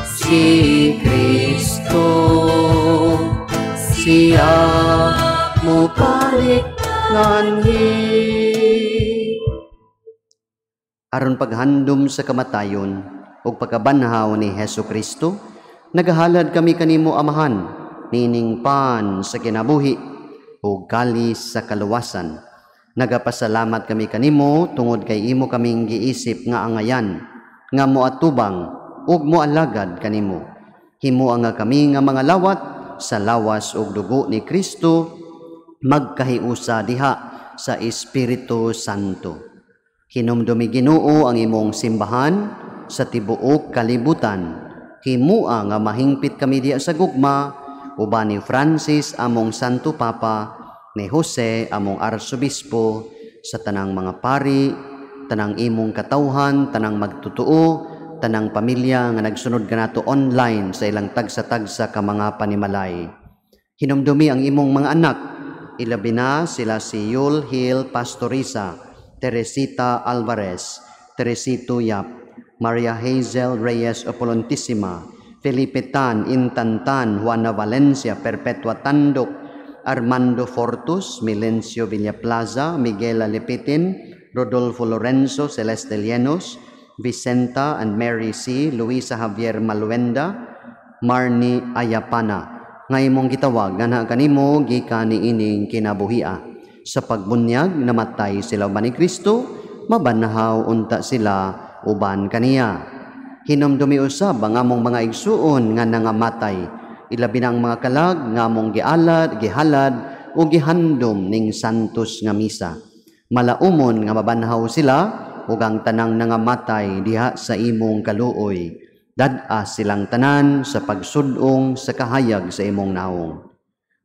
si Kristo, siya mobalik nganhi. Aron paghandom sa kamatayon ug pagkabanhaw ni Hesukristo, nagahalad kami kanimo Amahan, nining pan sa kinabuhi ug kalis sa kaluwasan. Nagapasalamat kami kanimo tungod kay imo kaming giisip nga angayan, nga moatubang ug moalagad kanimo. Himoa nga kami nga mga lawat sa lawas ug dugo ni Kristo, magkahiusa diha sa Espiritu Santo. Hinumdumi Ginoo ang imong simbahan sa tibuok kalibutan. Himua nga mahingpit kami diha sa gugma, uban ni Francis among Santo Papa, ni Jose among Arsobispo, sa tanang mga pari, tanang imong katawhan, tanang magtotoo, tanang pamilya nga nagsunod kanato online sa ilang tagsa-tagsa ka mga panimalay. Hinumdumi ang imong mga anak, ilabi na sila si Yul Hill Pastorisa, Teresita Alvarez, Teresito Yap, Maria Hazel Reyes Opolontisima, Felipe Tan, Intantan, Juana Valencia, Perpetua Tandok, Armando Fortus, Milencio Villaplaza, Miguel Alipitin, Rodolfo Lorenzo, Celeste Llenos, Vicenta and Mary C., Luisa Javier Maluenda, Marnie Ayapana. Nga imong gitawag nga kanimo gikan niining kinabuhia. Sa pagbunyag namatay sila uban ni Kristo, mabanhaw unta sila uban kaniya. Hinumdumi usab ang among mga igsuon nga nangamatay, ilabi na ang mga kalag nga among gialad, gihalad o gihandom ning santos nga misa. Malaumon nga mabanhaw sila ug ang tanang nangamatay diha sa imong kaluoy. Dad-a silang tanan sa pagsudong sa kahayag sa imong naong.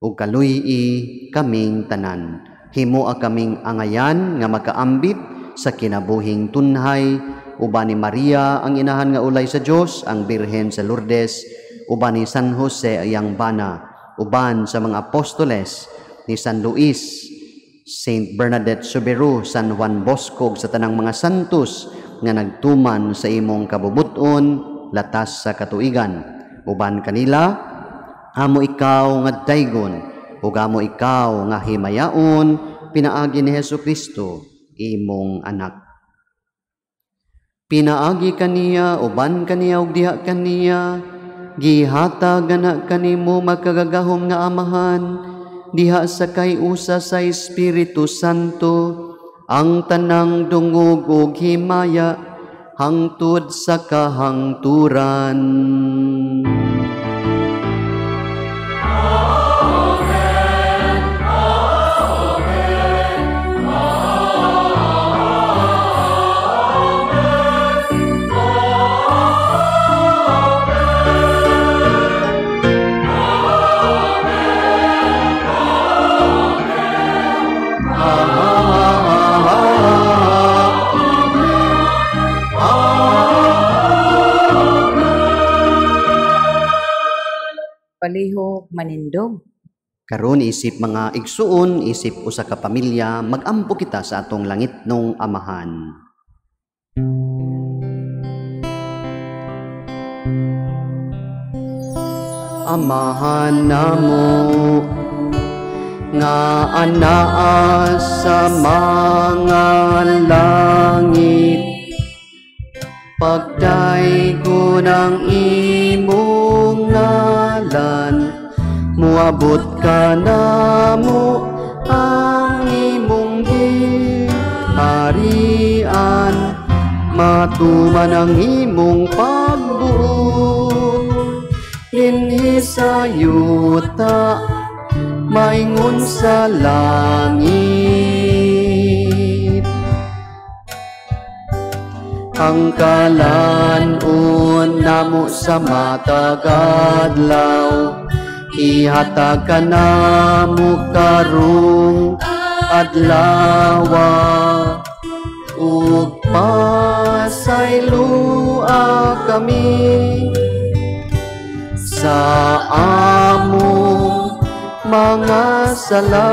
Ug kaluy-i kaming tanan. Himoa kaming angayan nga makaambit sa kinabuhing tunhay, uban ni Maria ang inahan nga ulay sa Dios, ang Birhen sa Lourdes, uban ni San Jose ayang bana, uban sa mga apostoles ni San Luis, Saint Bernadette Soubirous, San Juan Bosco, sa tanang mga santos nga nagtuman sa imong kabubuton latas sa katuigan. Uban kanila, amo ikaw nga daygon, ug amo ikaw nga himayaon, pinaagi ni Hesus Kristo, imong anak. Pinaagi kaniya, uban kaniya, ug diha kaniya, gihatag na kanimo makagagahom nga Amahan, diha sa kay-usa sa Espiritu Santo, ang tanang dungog ug himaya, hangtod sa kahangturan. Amen, amen, amen, Palihog manindog. Karon isip mga igsuon, isip usa ka pamilya, magampo kita sa atong langitnong Amahan. Amahan namo nga anaa sa mga langit, pagdaygon ang imong ngalan, muabot ka namo ang imong giharian, matuman ang imong pagbuot dinhi sa yuta maingon sa langit. Ang kalan-on namo sa matag adlaw, ihatag ka namo karong adlawa, ug pasaylua kami sa among mga sala,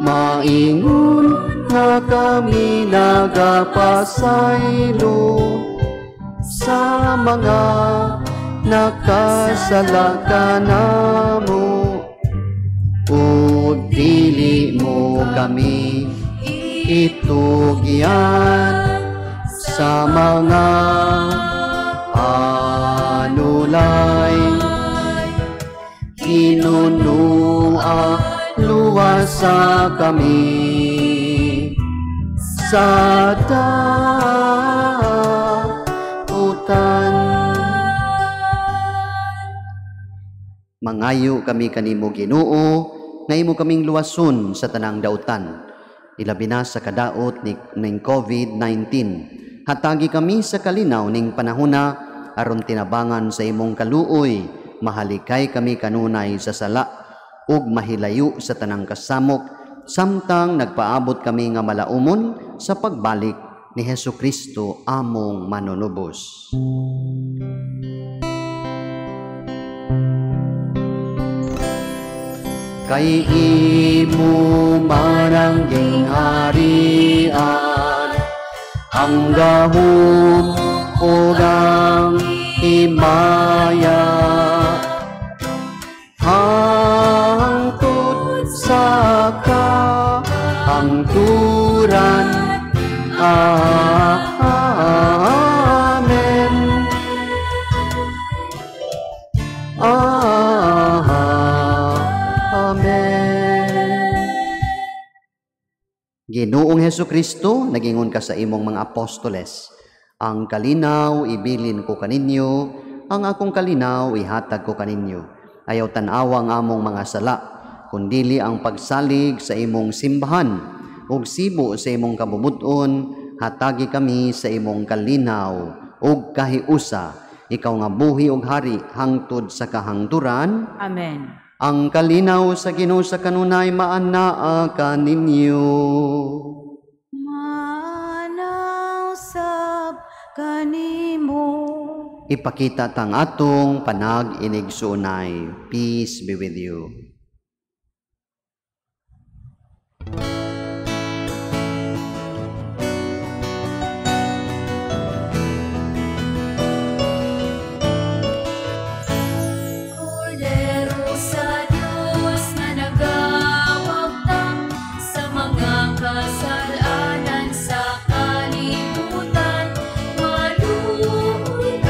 maingon nga kami nagapasaylo sa mga nakasala kanamo, ug dili mo kami itugyan sa mga anulay. Kinunua luwasa kami sa dautan. Mangayo kami kanimo Ginoo, nga imo kaming luwason sa tanang dautan, ilabi na sa kadaot ning COVID-19. Hatagi kami sa kalinaw ning panahona aron tinabangan sa imong kaluoy, mahalikay kami kanunay sa sala ug mahilayo sa tanang kasamok, samtang nagpaabot kami nga malaumon sa pagbalik ni Hesus Kristo among manunubos. Kay imo man ang gingharian, ang gahom ug ang himaya, hangtod Ginoong Hesukristo, nagingon ka sa imong mga apostoles, ang kalinaw ibilin ko kaninyo, ang akong kalinaw ihatag ko kaninyo. Ayaw tan-awa ang among mga sala, kundili ang pagsalig sa imong simbahan, ug sibo sa imong kabubut-on, hatagi kami sa imong kalinaw ug kahiusa. Ikaw nga buhi ug hari hangtod sa kahangturan. Amen. Ang kalinaw sa Ginoo sa kanunay maanaa kaninyo. Maanaw sab kanimo. Ipakita tang atong panag-inigsuonay. Peace be with you. Kordero sa Diyos na nagawagtang sa mga kasalanan sa kalibutan, maluoy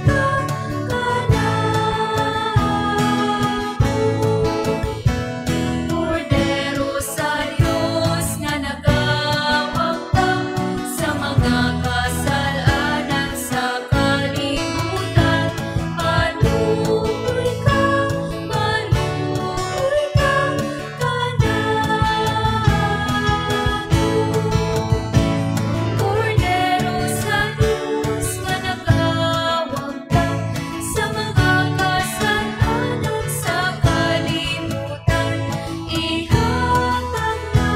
ka kanamo. Kordero sa Diyos nga nagawagtang sa mga kasalanan sa kalibutan, maluoy ka kanamo. Kordero sa Diyos nga nagawagtang sa mga kasalanan sa kalibutan, ihatag na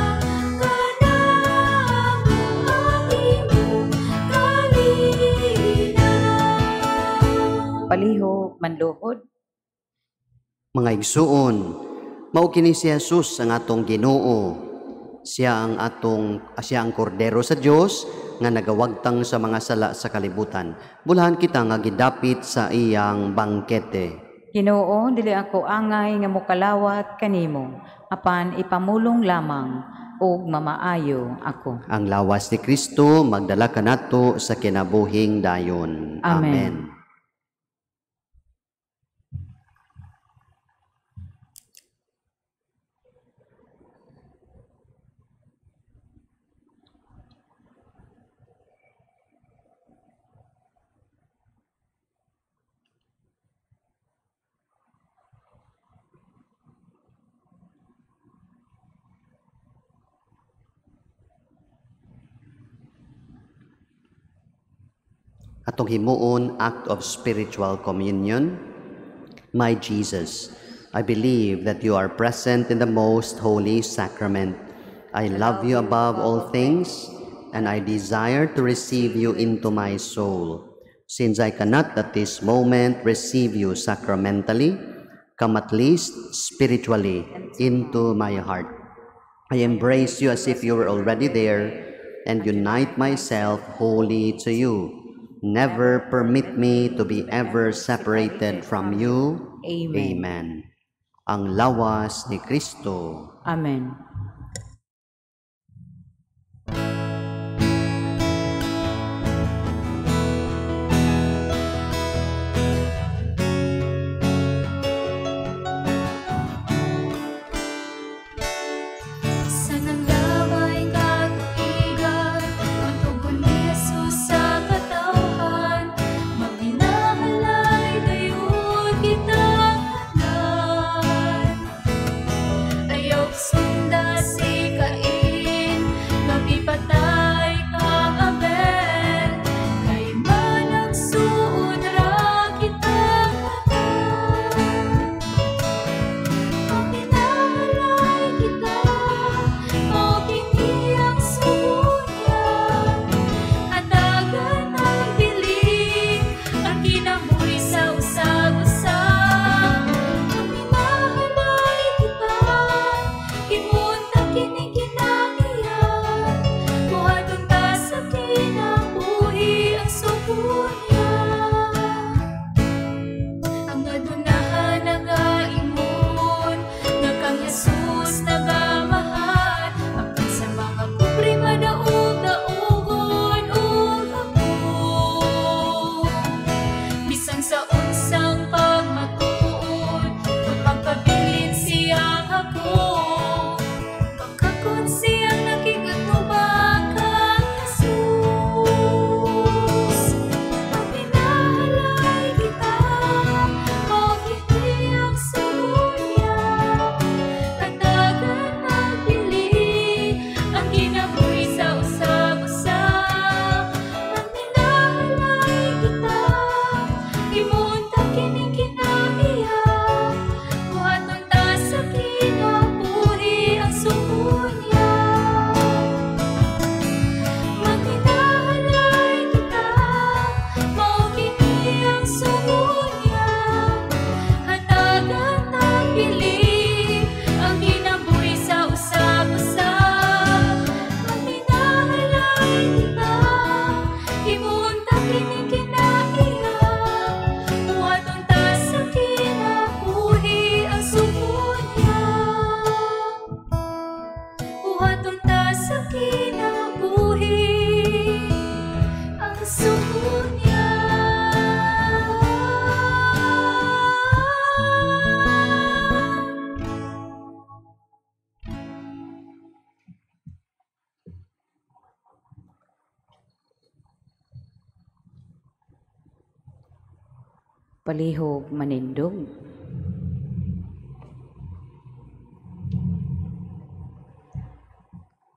kanamo ang imong kalinaw. Palihog manluhod. Mga igsuon, mao kini si Jesus ang atong Ginoo. Siya ang kordero sa Dios nga nagawagtang sa mga sala sa kalibutan. Bulahan kita nga gidapit sa iyang bangkete. Ginoo, dili ako angay nga mokalawat kanimo, apan ipamulong lamang ug mamaayo ako. Ang lawas ni Kristo magdala kanato sa kinabuhing dayon. Amen. Amen. Atong himuon, act of spiritual communion. My Jesus, I believe that you are present in the most holy sacrament. I love you above all things, and I desire to receive you into my soul. Since I cannot at this moment receive you sacramentally, come at least spiritually into my heart. I embrace you as if you were already there, and unite myself wholly to you. Never permit me to be ever separated from you. Amen. Amen. Ang lawas ni Kristo. Amen. Sa nanglabay katuigan, ang tugon ni Jesus sa katawhan, magbinahalay dayon kita tanan. Ayaw sunda Palihog manindog.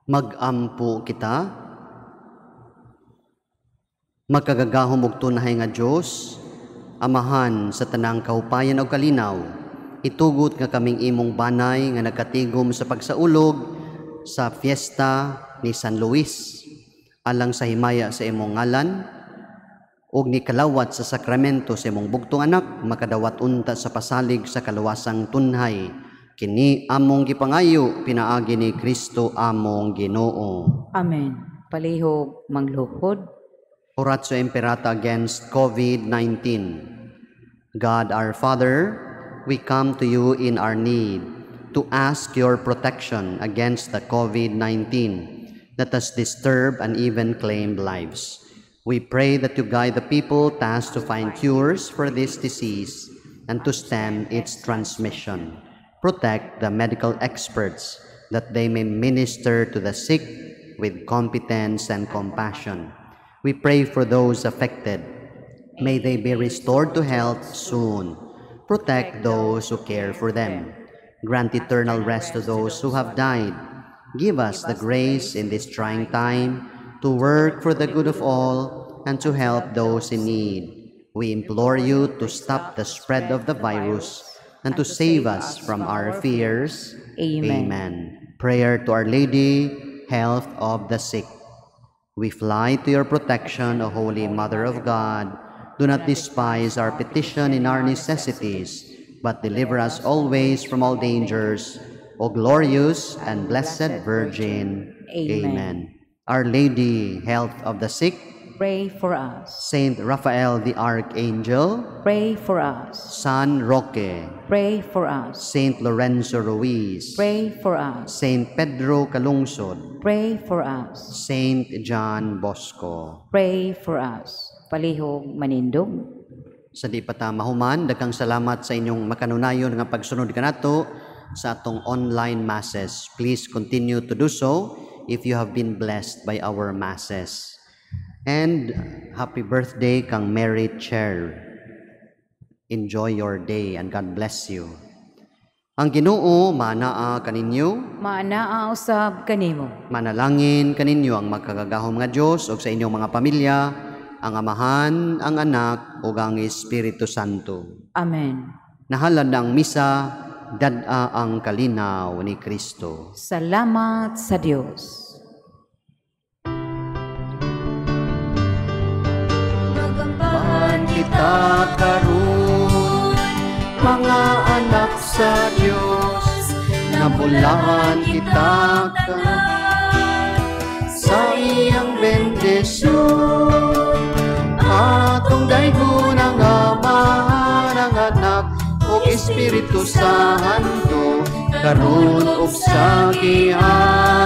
Mag-ampo kita. Magkagagahom og tunhay nga Dios, Amahan sa tanang kahupayan og kalinaw, itugot nga kaming imong banay nga nagkatigom sa pagsaulog sa fiesta ni San Luis, alang sa himaya sa imong ngalan ug ni kalawat sa sakramento sa imong bugtong anak, makadawat unta sa pasalig sa kaluwasang tunhay. Kini among gipangayo pinaagi ni Kristo among Ginoo. Amen. Palihog mangluhod. Oratio Imperata against COVID-19. God our Father, we come to you in our need to ask your protection against the COVID-19 that has disturbed and even claimed lives. We pray that you guide the people tasked to find cures for this disease and to stem its transmission. Protect the medical experts that they may minister to the sick with competence and compassion. We pray for those affected. May they be restored to health soon. Protect those who care for them. Grant eternal rest to those who have died. Give us the grace in this trying time to work for the good of all and to help those in need. We implore you to stop the spread of the virus and to save us from our fears. Amen. Amen. Prayer to Our Lady, Health of the Sick. We fly to your protection, O Holy Mother of God. Do not despise our petition in our necessities, but deliver us always from all dangers, O glorious and blessed Virgin. Amen. Amen. Our Lady, Health of the Sick, pray for us. Saint Raphael the Archangel, pray for us. San Roque, pray for us. Saint Lorenzo Ruiz, pray for us. Saint Pedro Calungsod, pray for us. Saint John Bosco, pray for us. Palihog manindog. Sa di pa ta mahuman, daghang salamat sa inyong makanunayon nga pagsunod kanato sa atong online masses. Please continue to do so if you have been blessed by our masses. And happy birthday kang Mary Chair. Enjoy your day and God bless you. Ang Ginoo manaa kaninyo, Maanaa usab kanimo. Manalangin kaninyo ang magkagagahom nga Dios ug sa inyong mga pamilya, ang Amahan, ang Anak ug ang Espiritu Santo. Amen. Nahalad ang misa, dad-a ang kalinaw ni Kristo. Salamat sa Dios. Magambahan kita karon, mga anak sa Dios, nabulahan kita tanan sa iyang bendisyon. Atong daygon ang Amahan, ang Anak ug Espiritu Santo, karon ug sa gihapon.